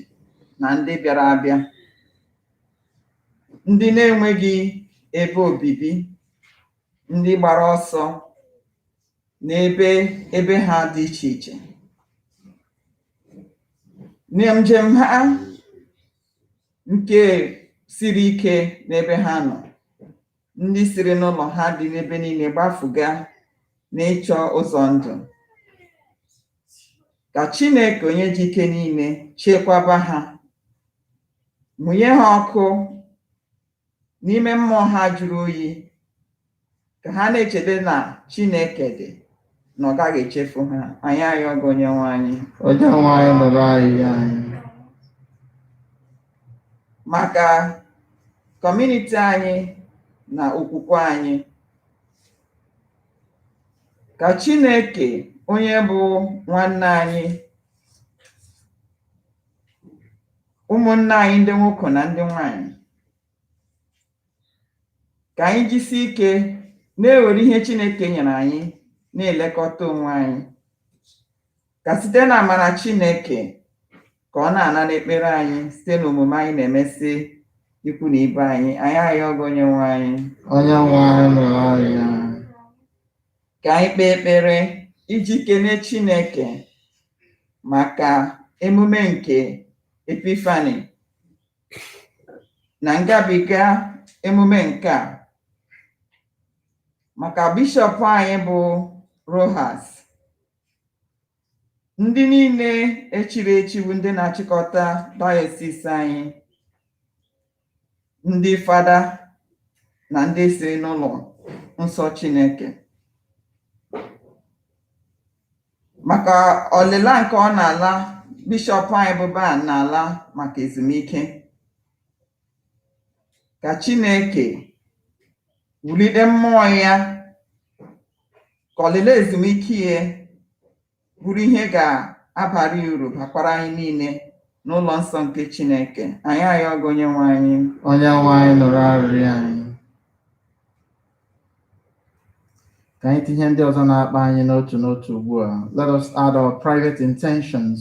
na ndị bịara abịa, ndị na-enweghị ebe obibi, ndị gbara ọsọ n'ebe ebe ha dị iche iche na njem ha nke siri ike n'ebe ha nọ, ndị siri n'ụlọ ha dị n'ebe niile gbafuga n'ịchọ ụzọ ndụ, Ka Chineke onye ji ike niile chekwaba ha, mụnye ha ọkụ n'ime mmụọ ha jụrụ oyi, ka ha na-echede na Chineke dị, na ọ gaghị echefu ha. Anyị arịọ gị, Onyenwe anyị. Onyenwe anyị, nụrụ arịrịọ anyị. Maka community anyị na okwukwe anyị, ka Chineke onye bụ nwanne anyị, ụmụnne anyị ndị nwoke na ndị nwanyị, ka anyị jisie ike na-ewere ihe Chineke nyere anyị na-elekọta onwe anyị, ka site na amara Chineke ka ọ na-ana n'ekpere anyị site n'omume anyị na-emesi ikwu na ibe anyị. Anyị arịọ gị, Onyenwe anyị. Onyenwe anyị, nụrụ arịrịọ anyị. Ka anyị kpee ekpere iji kene Chineke maka emume nke Epifani na ngabiga emume nke a, maka bishọp anyị bụ Rojas, ndị niile echiri echi bụ ndị na-achịkọta diocese anyị, ndị fada na ndị si n'ụlọ nsọ Chineke, maka ọlịla nke ọ na-ala bishọp anyị bụ Ban na-ala maka ezumike. Ka Chineke wulite mmụọ ya, ka ọlịla ezumike ya bụrụ ihe ga-abara ya uru, bakwara anyị niile n'ụlọ nsọ nke Chineke. Anyị arịọ gị, Onyenwe anyị. Onyenwe anyị, nụrụ arịrịọ anyị. Ka anyị tinye ndị ọzọ na-akpa anyị n'otu n'otu ugbu a. Let us add our private intentions.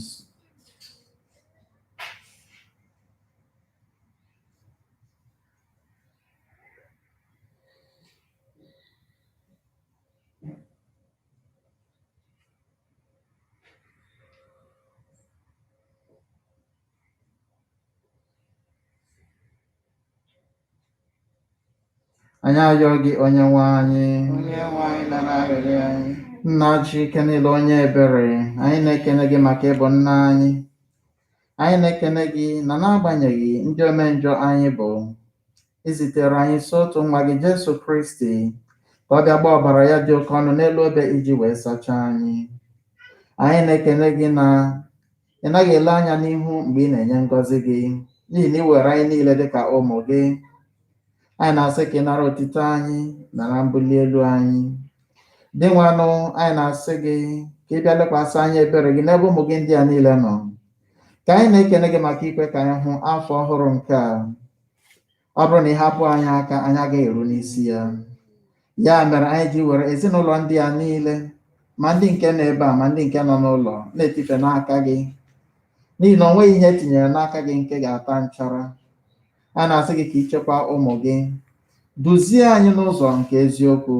Anyị arịọ gị, Onyenwe anyị. Onyenwe anyị, nara arịrịọ anyị. Nna ji ike niile, onye ebere, anyị na-ekene gị maka ịbụ nna anyị. Anyị na-ekene gị na n'agbanyeghị ndị omenjọ anyị bụ, izitere anyị so otu nwa gị, Jesu Kristi, ka ọ bịa gbaa ọbara ya dị oke ọnụ n'elu obe iji wee sachaa anyị. Anyị na-ekene gị na ị naghị ele anya n'ihu mgbe ị na-enye ngọzi gị, n'ihi na ị were anyị niile dịka ụmụ gị. Anyị na-asị ka ị nara otito anyị, nara mbuli elu anyị. Dinwenụ, anyị na-asị gị ka ị bịa lekwasị anya ebere gị n'ebe ụmụ gị ndị a niile nọ. Ka anyị na-ekene gị maka ikwe ka anyị hụ afọ ọhụrụ nke a. Ọ bụrụ na ị hapụ anyị aka, anyị agaghị eru n'isi ya. Ya mere anyị ji were ezinụlọ ndị a niile, ma ndị nke nọ ebe a ma ndị nke nọ n'ụlọ, na-etife n'aka gị, n'ihi na o nweghị ihe etinyere n'aka gị nke ga-ata nchara. A na-asị gị ka ichekwa ụmụ gị, duzie anyị n'ụzọ nke eziokwu,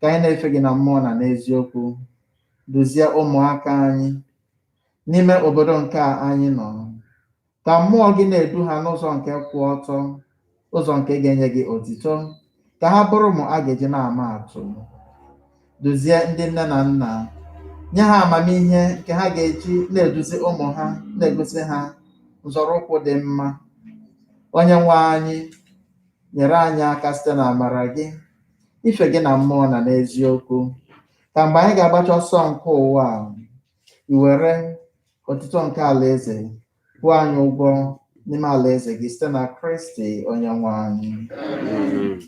ka anyị na-efe gị na mmụọ na n'eziokwu. Duzie ụmụaka anyị n'ime obodo nke a anyị nọ, ka mmụọ gị na-edu ha n'ụzọ nke kwụ ọtọ, ụzọ nke ga-enye gị otito, ka ha bụrụ ụmụ a ga-eji na-ama atụ. Duzie ndị nne na nna, nye ha amamihe nke ha ga-eji na-eduzi ụmụ ha, na-egosi ha nzọrọ ụkwụ dị mma. Onye nwe anyị, nyere anyị aka site n'amara gị ife gị na mmụọ na n'eziokwu, ka mgbe anyị ga-agbacha ọsọ nke ụwa a, i were otuto nke alaeze kwụọ anyị ụgwọ n'ime alaeze gị, site na Kristi onye nwe anyị. Amen.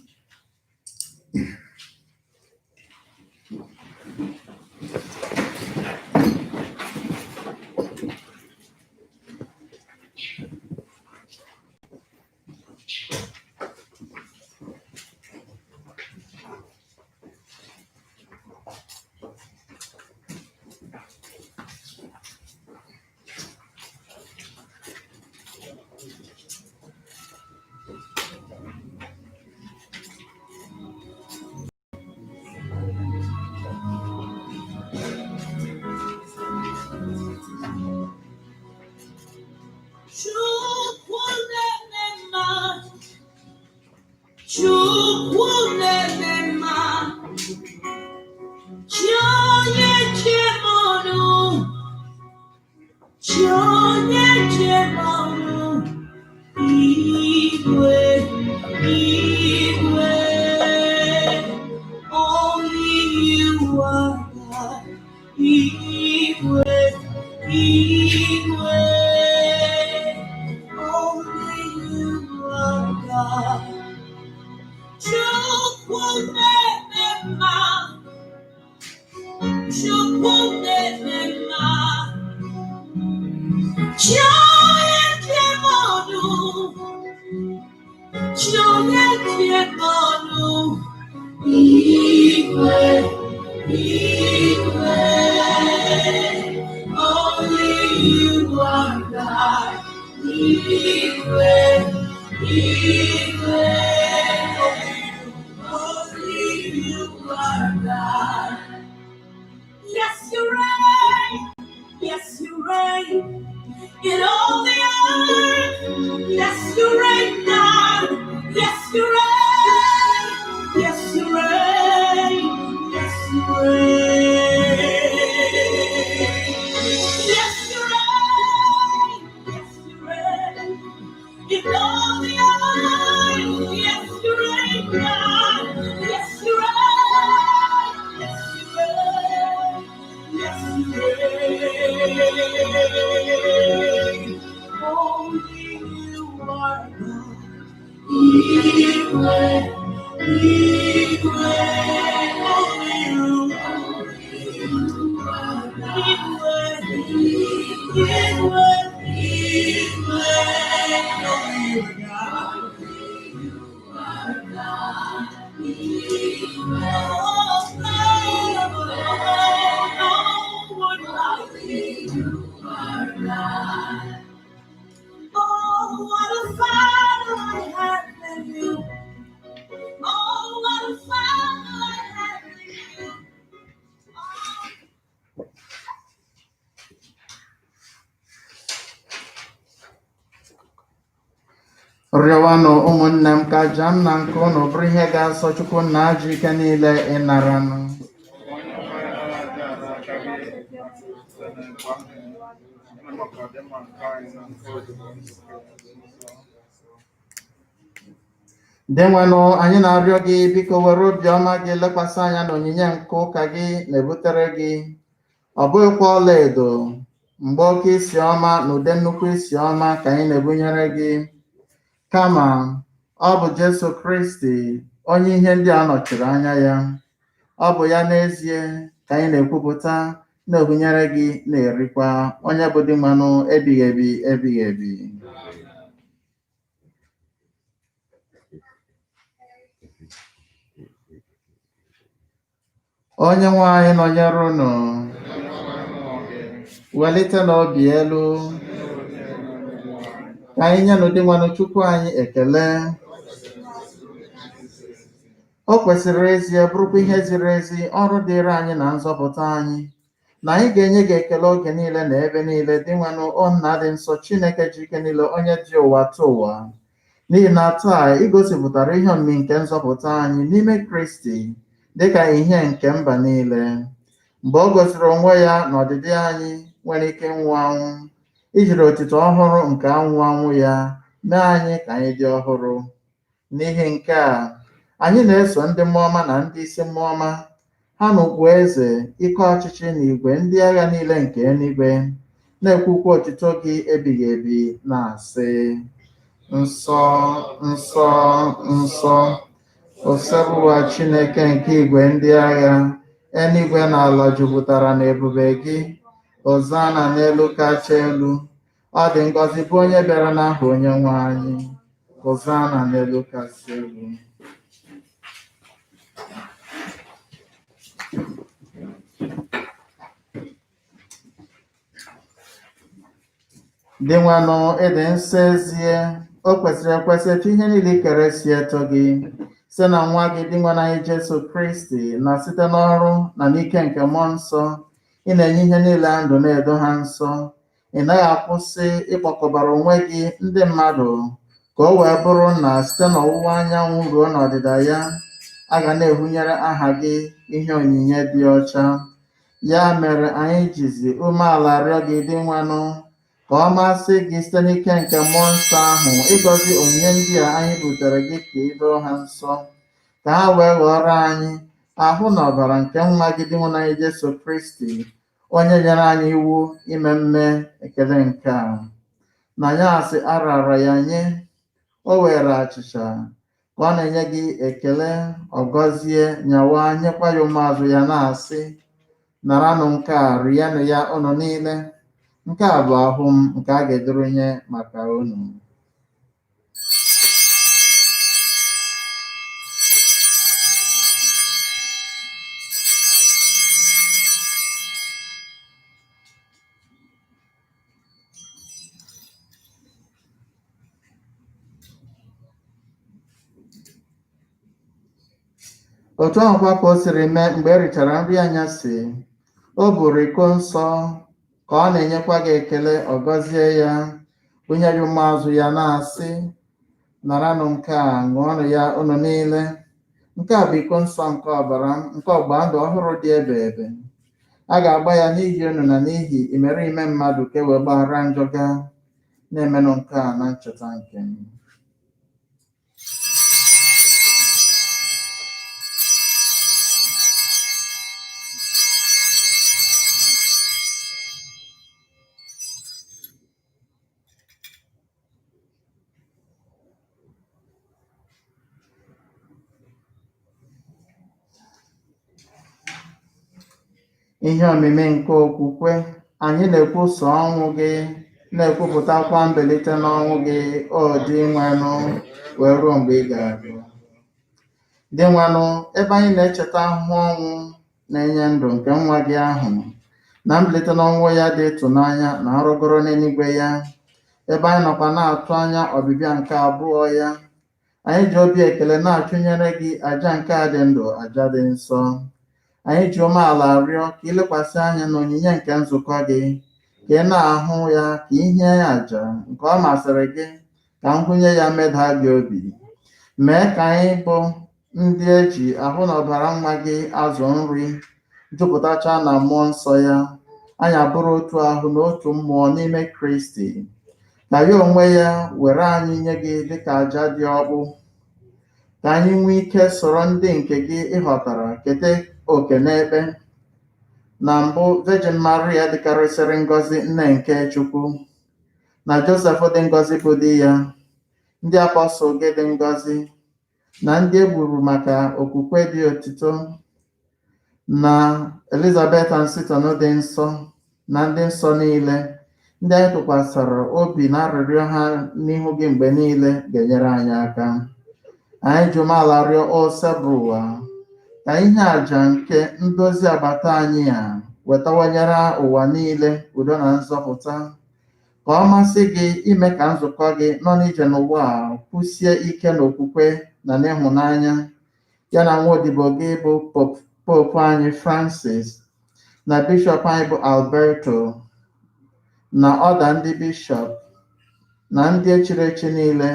Chi onye njem ọnụ, igwe, igwe. Only you are God. Igwe, igwe. Only you are God. Chukwu na-eme mma, Chukwu na-eme mma. Chi onye njem ọnụ, Chi onye njem ọnụ, igwe, igwe. Only you are God. Igwe, igwe. Only you are God. Yes, you reign. Yes, you reign in all the earth. Yes, you reign, God. Yes, you reign. Yes, you reign. Yes, you reign. Yes, you reign. Yes, you reign in all the earth. Yes, you reign, God. Yes, you reign. Yes, you reign. Yes, you reign. Only you are God. Igwe, Igwe, only you. Igwe, Igwe, Igwe, only you are God. Oh, no one like you. Oh, what a father I have in you. Oh, what a father I have in you. Oh. Rịọwanụ ụmụnne m ka aja m na nke unu bụrụ ihe ga-asọ Chukwu nna ji ike niile ịnaranụ. Onye nwere aja n'aka gị site n'ekwe ahụ, maka ọdịmma nke anyị na nke odibo nzukọ ya dị nsọ. Dinwenụ, anyị na-arịọ gị, biko were obiọma gị lekwasị anya n'onyinye nke ụka gị na-ebutere gị. Ọ bụghịkwa ọlaedo, mgbe oke isi ọma na ude nnukwu isi ọma ka anyị na-ebunyere gị, kama ọ bụ Jesu Kristi, onye ihe ndị a nọchiri anya ya. Ọ bụ ya n'ezie ka anyị na-ekwupụta, na-ebunyere gị, na-erikwa, onye bụ Dinwenụ ebighị ebi ebighị ebi. Onye nwe anyị nọnyere unu. Welite n'obi elu ka anyị nyenụ Dinwenụ Chukwu anyị ekele. O kwesịrị ezie, bụrụkwa ihe ziri ezi, ọrụ dịịrị anyị na nzọpụta anyị, na anyị ga-enye gị ekele oge niile na ebe niile, Dinwenụ, o Nna dị nsọ, Chineke ji ike niile, onye ji ụwa tụ ụwa, n'ihi na taa ị gosipụtara ihe omimi nke nzọpụta anyị n'ime Kristi dịka ihe nke mba niile. Mgbe o gosiri onwe ya na ọdịdị anyị nwere ike ịnwụ anwụ, ijiri otito ọhụrụ nke anwụ anwụ ya mee anyị ka anyị dị ọhụrụ. N'ihi nke a, anyị na-eso ndị mmụọ ọma na ndị isi mmụọ ọma ha na ugwu eze, ike ọchịchị na igwe ndị agha niile nke eluigwe na-ekwukwa otito gị ebighị ebi, na-asị: nsọ, nsọ, nsọ, Osebụwa Chineke nke igwe ndị agha, eluigwe na ala jupụtara n'ebube gị. Hozana n'elu kacha elu. Ọ dị ngọzi bụ onye bịara n'aha onye nwe anyị. Hozana n'elu kasị elu. Dinwenụ, ịdị nsọ ezie, o kwesịrị ekwesị etu ihe niile i kere si eto gị, site na nwa gị Dinwenụ anyị Jesu Kristi, na site n'ọrụ na n'ike nke mmụọ nsọ, ị na-enye ihe niile ndụ na-edo ha nsọ. Ị naghị akwụsị ịkpọkọbara onwe gị ndị mmadụ, ka o wee bụrụ na site n'ọwụwa anyanwụ ruo n'ọdịda ya, a ga na-ehunyere aha gị ihe onyinye dị ọcha. Ya mere anyị jizi umeala rịọ gị, Dinwenụ, Ka ọ masị gị site n'ike nke mmụọ nsọ ahụ ịgọzi onyinye ndị a anyị butere gị ka ị doo ha nsọ, ka ha wee ghọrọ anyị ahụ na ọbara nke nwa gị dị anyị Jesu Kristi, onye nyere anyị iwu ime mme ekele nke a. Na ya asị a raara ya nye, o were achịcha ka ọ na-enye gị ekele, ọ gọzie, nyawa, nyekwa ya ụmụazụ ya na-asị, naranụ nke a, rienụ ya unu niile. Nke a bụ ahụ m nke a ga-eduru nye maka unu. Otu ahụkwa ka o siri mee mgbe e richara nri anyasị, o buru iko nsọ ka ọ na-enyekwa gị ekele, ọ gọzie ya, bunye ya ụmụazụ ya na-asị, naranụ nke a, ṅụọnụ ya unu niile. Nke a bụ iko nsọ nke ọbara m, nke ọgbụgba ndụ ọhụrụ dị ebe ebe. A ga-agba ya n'ihi unu na n'ihi imerime mmadụ ka e wee gbaghara njọ gaa. Na-emenụ nke a na ncheta nke m. Ihe omimi nke okwukwe, anyị na-ekwusa ọnwụ gị, na-ekwupụtakwa mbilite n'ọnwụ gị, o Dinwenụ, wee ruo mgbe ị ga-abịa. Dinwenụ, ebe anyị na-echeta ahụhụ ọnwụ na-enye ndụ nke nwa gị ahụ, na mbilite n'ọnwụ ya dị ịtụnanya na nrịgoro n'eluigwe ya, ebe anyị nọkwa na-atụ anya ọbịbịa nke abụọ ya, anyị ji obi ekele na-achụnyere gị àjà nke a dị ndụ, àjà dị nsọ. Anyị ji umeala rịọ ka ilekwasị anya n'onyinye nke nzukọ gị, ka ị na-ahụ ya ka ihe àjà nke ọ masịrị gị, ka nhụnye ya meda gị obi. Mee ka anyị bụ ndị e ji ahụ na ọbara nwa gị azụ nri, jupụtacha na mmụọ nsọ ya, anyị abụrụ otu ahụ na otu mmụọ n'ime Kristi. Ka ya onwe ya were anyị nye gị dịka àjà dị ọkpụ, ka anyị nwee ike soro ndị nke gị ịghọtara keta oke n'ekpe. Na mbụ, Virgin Maria dịkarịsịrị ngọzi nne nke Chukwu, na Josef dị ngọzi bụ di ya, ndị apọstụl gị dị ngọzi, na ndị e gburu maka okwukwe dị otito, na Elizabeth and Seton dị nsọ, na ndị nsọ niile, ndị anyị tụkwasịrị obi na arịrịọ ha n'ihu gị mgbe niile ga-enyere anyị aka. Anyị ji umeala rịọ Osebụrụwa ka ihe àjà nke ndozi agbata anyị a wetawanyere ụwa niile udo na nzọpụta. Ka ọ masị gị ime ka nzukọ gị nọ n'ije n'ụwa a kwụsie ike n'okwukwe na n'ịhụnanya, ya na nwa odibo gị bụ Popu anyị Francis, na bishọp anyị bụ Alberto, na ọda ndị bishọp, na ndị echiri echi niile,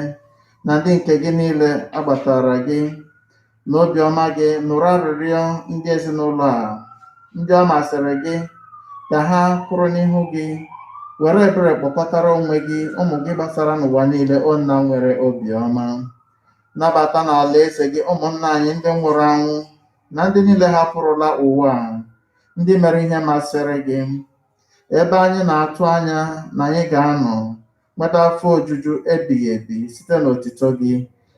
na ndị nke gị niile agbatara gị, n'obiọma gị nụrụ arịrịọ ndị ezinụlọ a, ndị ọ masịrị gị ka ha kwụrụ n'ihu gị, were ebere kpọkọtara onwe gị ụmụ gị gbasara n'ụwa niile, o Nna nwere obiọma. Nabata n'ala eze gị ụmụnna anyị ndị nwụrụ anwụ, na ndị niile hapụrụla ụwa a, ndị mere ihe masịrị gị, ebe anyị na-atụ anya na anyị ga-anọ nweta afọ ojuju ebighị ebi site n'otito gị,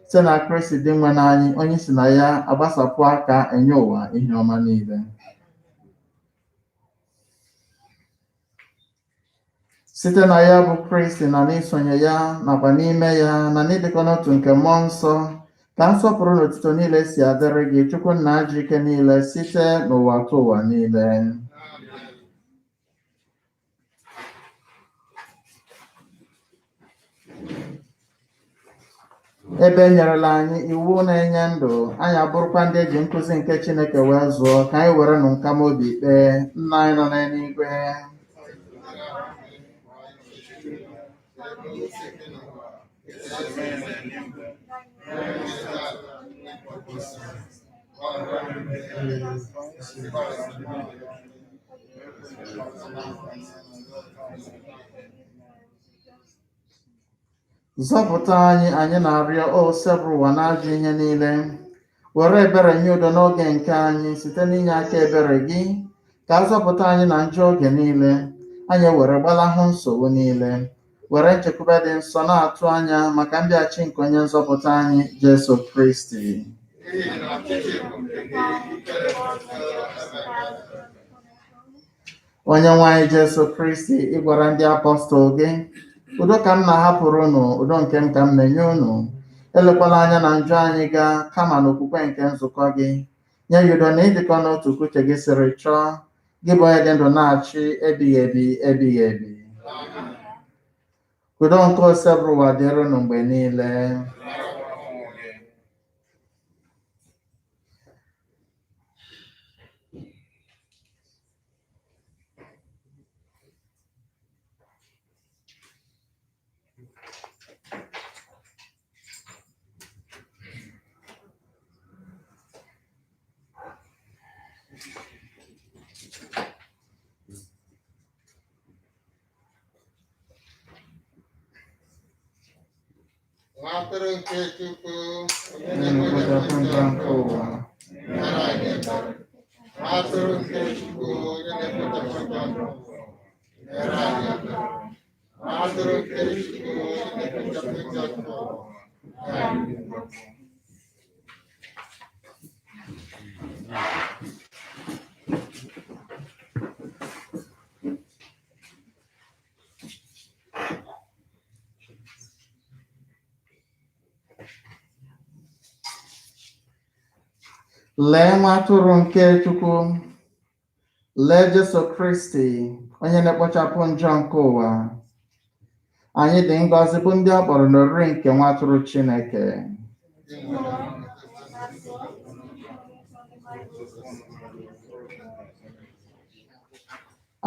site na Kristi dị nwe n'anyị, onye si na ya agbasapụ aka enye ụwa ihe ọma niile. Site na ya bụ Kristi na n'isonye ya nakwa n'ime ya na n'ịdịkọ n'otu nke mmụọ nsọ, ka nsọpụrụ na otito niile si adịrị gị, Chukwu nna ji ike niile, site n'ụwa tụ ụwa niile. Ebe e nyerela anyị iwu na-enye ndụ, anyị abụrụkwa ndị e ji nkụzi nke Chineke wee zụọ, ka anyị were nụ nkamobi kpee. Nna anyị nọ n'eluigwe, Zọpụta anyị, anyị na-arịọ, O Osebụrụwa, n'ajọ ihe niile. Were ebere nye udo n'oge nke anyị site n'inye aka ebere gị, ka a zọpụta anyị na njọ oge niile, anyị ewere gbalahụ nsogbu niile, were nchekwube dị nsọ na-atụ anya maka mbịaghachi nke onye nzọpụta anyị, Jesu Kristi. N'ihi na ọchịchị bụ nke gị, ike na otuto emeela. Onye nwe anyị Jesu Kristi, ị gwara ndị apọstụl gị, udo ka m na-ahapụrụ unu, udo nke m ka m na-enye unu. Elekwala anya na njọ anyị gaa, kama n'okwukwe nke nzukọ gị. Nye ya udo na ịdịkọ n'otu ka uche gị siri chọọ, gị bụ onye dị ndụ na-achị ebighị ebi ebighị ebi. Udo nke Osebụrụwa dịrị unu mgbe niile. Nwa atụrụ nke Chukwu, onye Onye na-ekpochapụ njọ nke ụwa. mere anyị ebere. Nwa atụrụ nke Chukwu, onye na-ekpochapụ njọ nke ụwa, mere anyị ebere. Nwa atụrụ nke Chukwu, onye na-ekpochapụ njọ nke ụwa, mere anyị ebere. Lee nwa atụrụ nke Chukwu, lee Jesu Kristi, onye na-ekpochapụ njọ nke ụwa. Anyị dị ngọzi bụ ndị a kpọrọ n'oriri nke nwa atụrụ Chineke.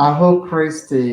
Ahụ Kristi.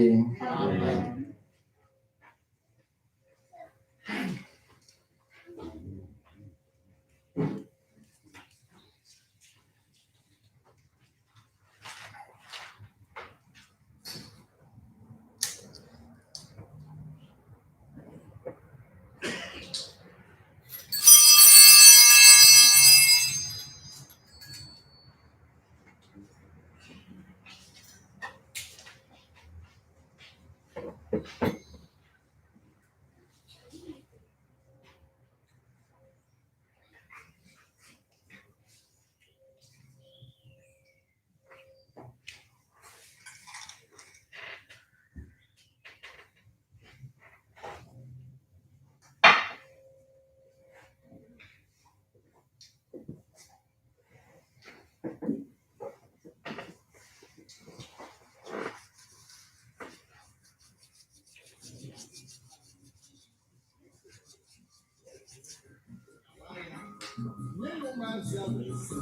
Nye ụmụazụ ya wee sị,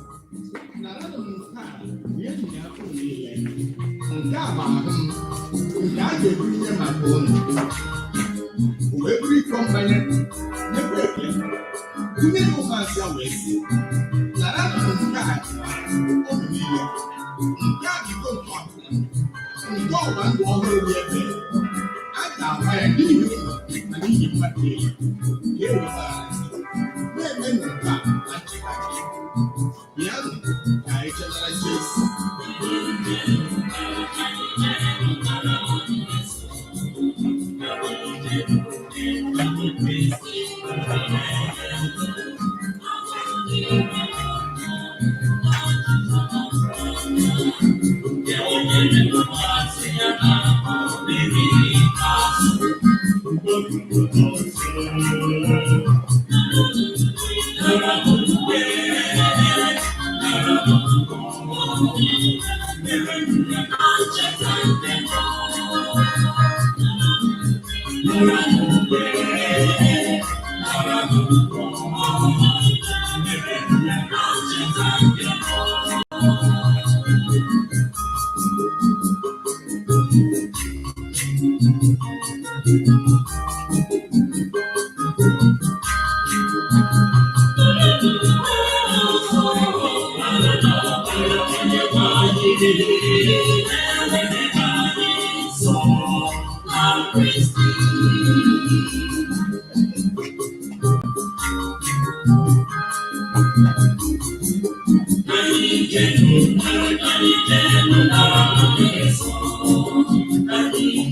naranụ m nke a nyenụ ya unu niile. Nke a bụ ahụ m, nke a ga-eburu nye maka unu. O wee buru iko mmanya, nyekwa ekele, bunye ya ụmụazụ ya wee sị, naranụ m nke a unu niile. Nke a bụ iko nke ọbara m, nke ọgbụgba ndụ ọhụrụ dị ebe. A ga-agba ya n'ihi unu na n'ihi mmadụ niile, ka e wee gbaghara njọ. Na-emenụ nke a na ncheta nke. Bịanụ ka anyị chetara Jesu.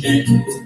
Thank you.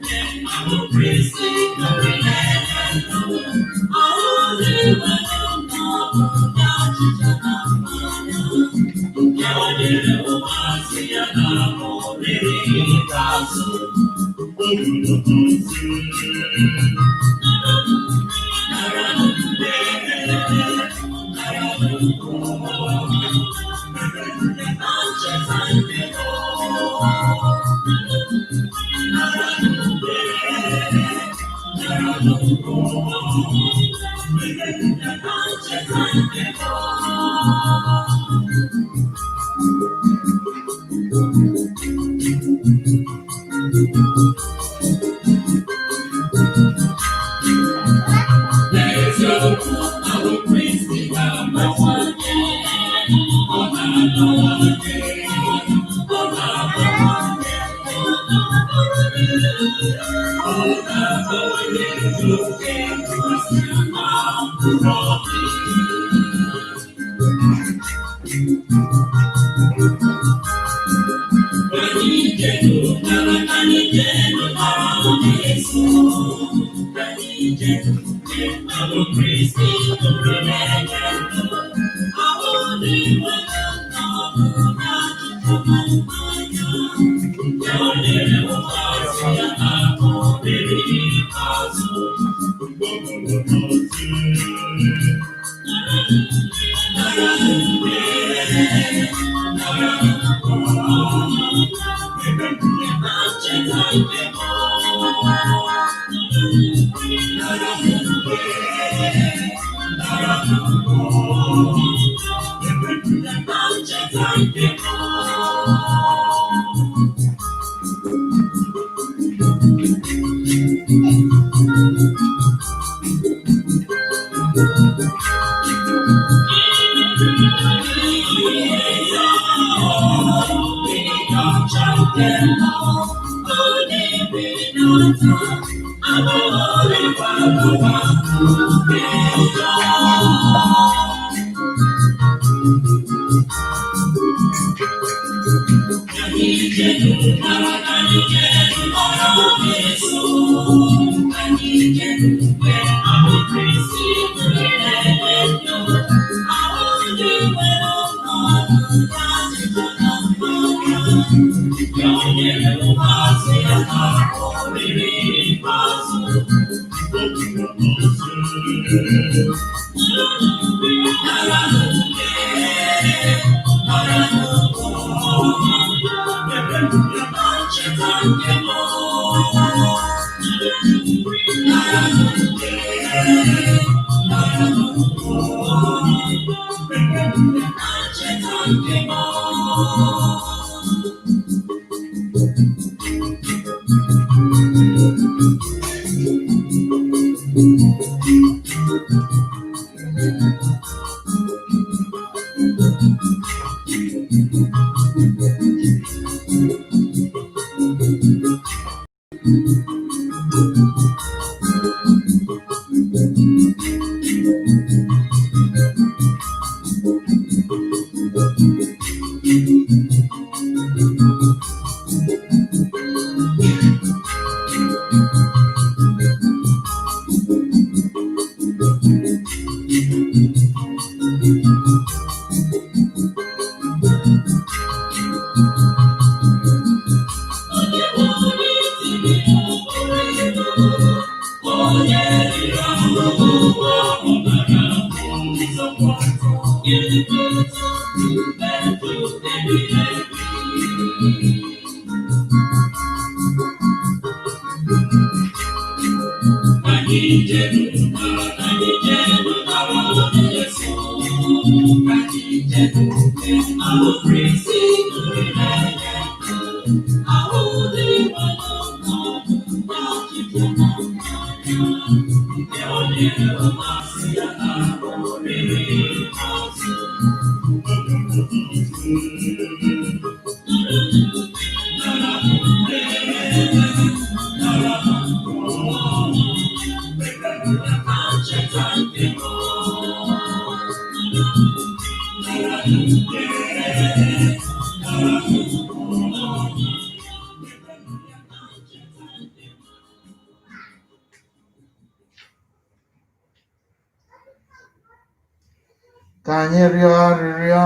Ka anyị rịọ arịrịọ.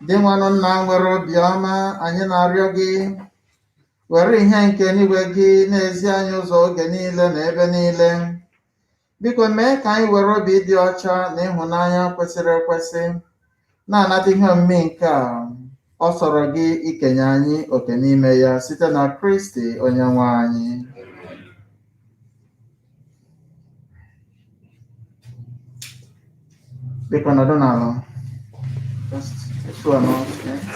Dinwenụ Nna nwere obiọma, anyị na-arịọ gị, were ihe nke eluigwe gị na-ezi anyị ụzọ oge niile na ebe niile. Biko mee ka anyị were obi dị ọcha na ịhụnanya kwesịrị ekwesị na-anata ihe omimi nke a ọ sọrọ gị ikenye anyị oke n'ime ya site na Kristi Onyenwe anyị. Biko nọdụ n'ala. Just a few announcements.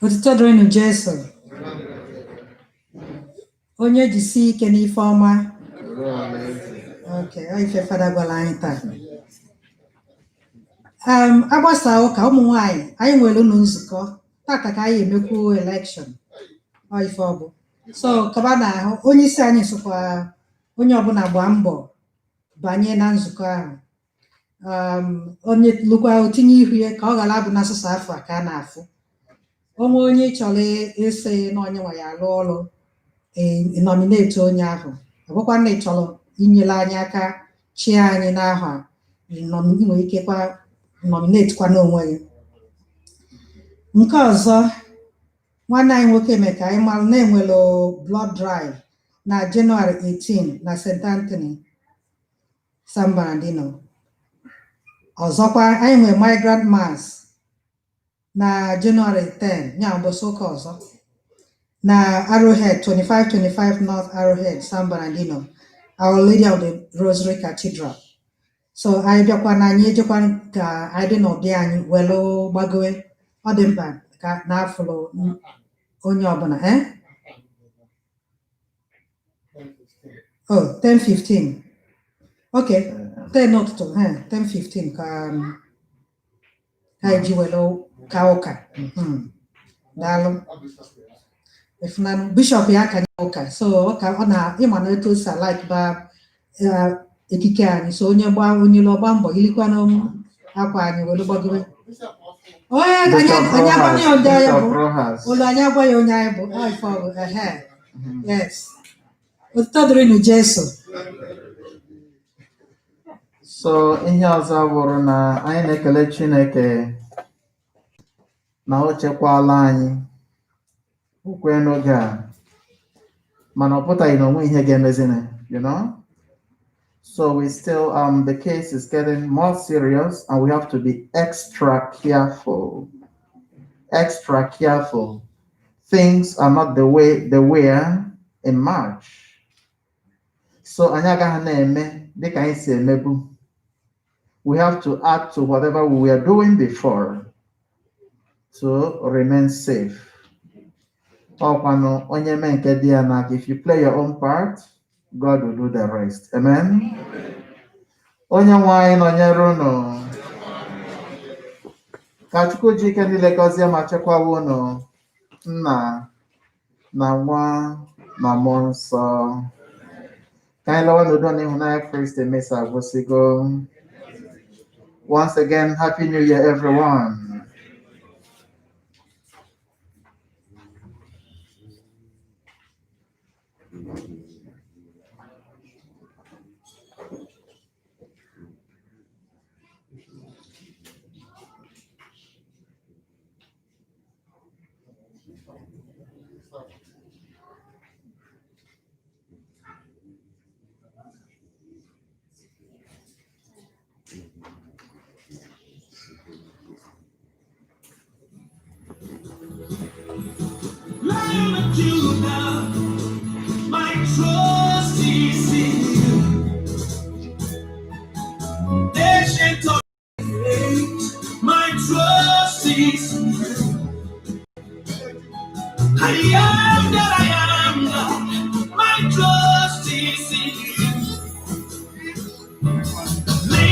Otuto dịrịnụ Jesu. Onye jisie ike n'ife ọma. Ruo alaeze. Okay, ọ ife fada gwara anyị taa. Agbasa ụka ụmụ nwanyị, anyị nwere unu nzukọ tata ka anyị emekwu election. Ọ ife ọ bụ. So kaba na ahụ onye isi anyị sịkwa onye ọbụla gbaa mbọ banye na nzukọ ahụ. Onye lụkwa otinye ihu ya ka ọ ghara abụ n'asụsụ afọ a ka a na-afụ. Onwe onye chọrọ ịsị na onye nwe ya alụ ọrụ, nominate onye ahụ. Ọ bụkwa na ị chọrọ inyere anyị aka chịa anyị n'ahụ a, ị nwere ike kwa nominate kwa n'onwe gị. Nke ọzọ, nwanne anyị nwoke mee ka anyị mara na enwere blood drive na Jenụwarị 18 na St. Anthony, San Bernardino. Ọzọkwa, anyị nwere migrant mass na Jenụwarị 10, ya ụbọchị ụka ọzọ, na Arrowhead, 2525 North Arrowhead, San Bernardino, Our Lady of the Rosary Cathedral. So anyị bịakwa na anyị ejekwa ka anyị dị n'ụdị anyị welu gbagowe. Ọ dị mkpa ka na-afụlụ onye ọbụla. Eh? Oh, 10:15. Okay, 10 n'ụtụtụ, eh, 10:15 ka anyị ji welu ka ụka. Daalụ. Ịfụnanụ bishọp ya ka nye ụka, so ọ ka ọ na ịma na etu o si alike ba ekike anyị, so onye gba onye lụ ọgba mbọ yilikwanụ akwa anyị welu gbagowe. Onye anyị Bishop anyị agwa ya Rojas, onye anyị Bishop bụ. Rojas. Olu anyị agwa ya onye anyị bụ. Ọ ife ọ bụ. Ehe. Yes. Otuto dịrịnụ Jesu. So ihe ọzọ bụrụ na anyị na-ekele Chineke na o chekwala anyị ukwe n'oge a, mana ọ pụtaghị na onwe ihe ga-emezina. So we still the case is getting more serious and we have to be extra careful. Extra careful. Things are not the way they were in March. So anyị agaghị na-eme dịka anyị si emebu. We have to add to whatever we were doing before to remain safe. Ọkwanụ onye mee nke dị ya n'aka. If you play your own part, God will do the rest. Amen. Onye nwe anyị nọnyere unu. Ka Chukwu ji ike niile gọzie ma chekwaba unu, Nna na Nwa na Mmụọ Nsọ. Ka anyị lawa n'udo na ịhụnanya Kristi. Misa agwụsịgo. Once again, Happy New Year, everyone. Lion of Judah, my trust is in you. Ancient of days, my trust is in you. I am that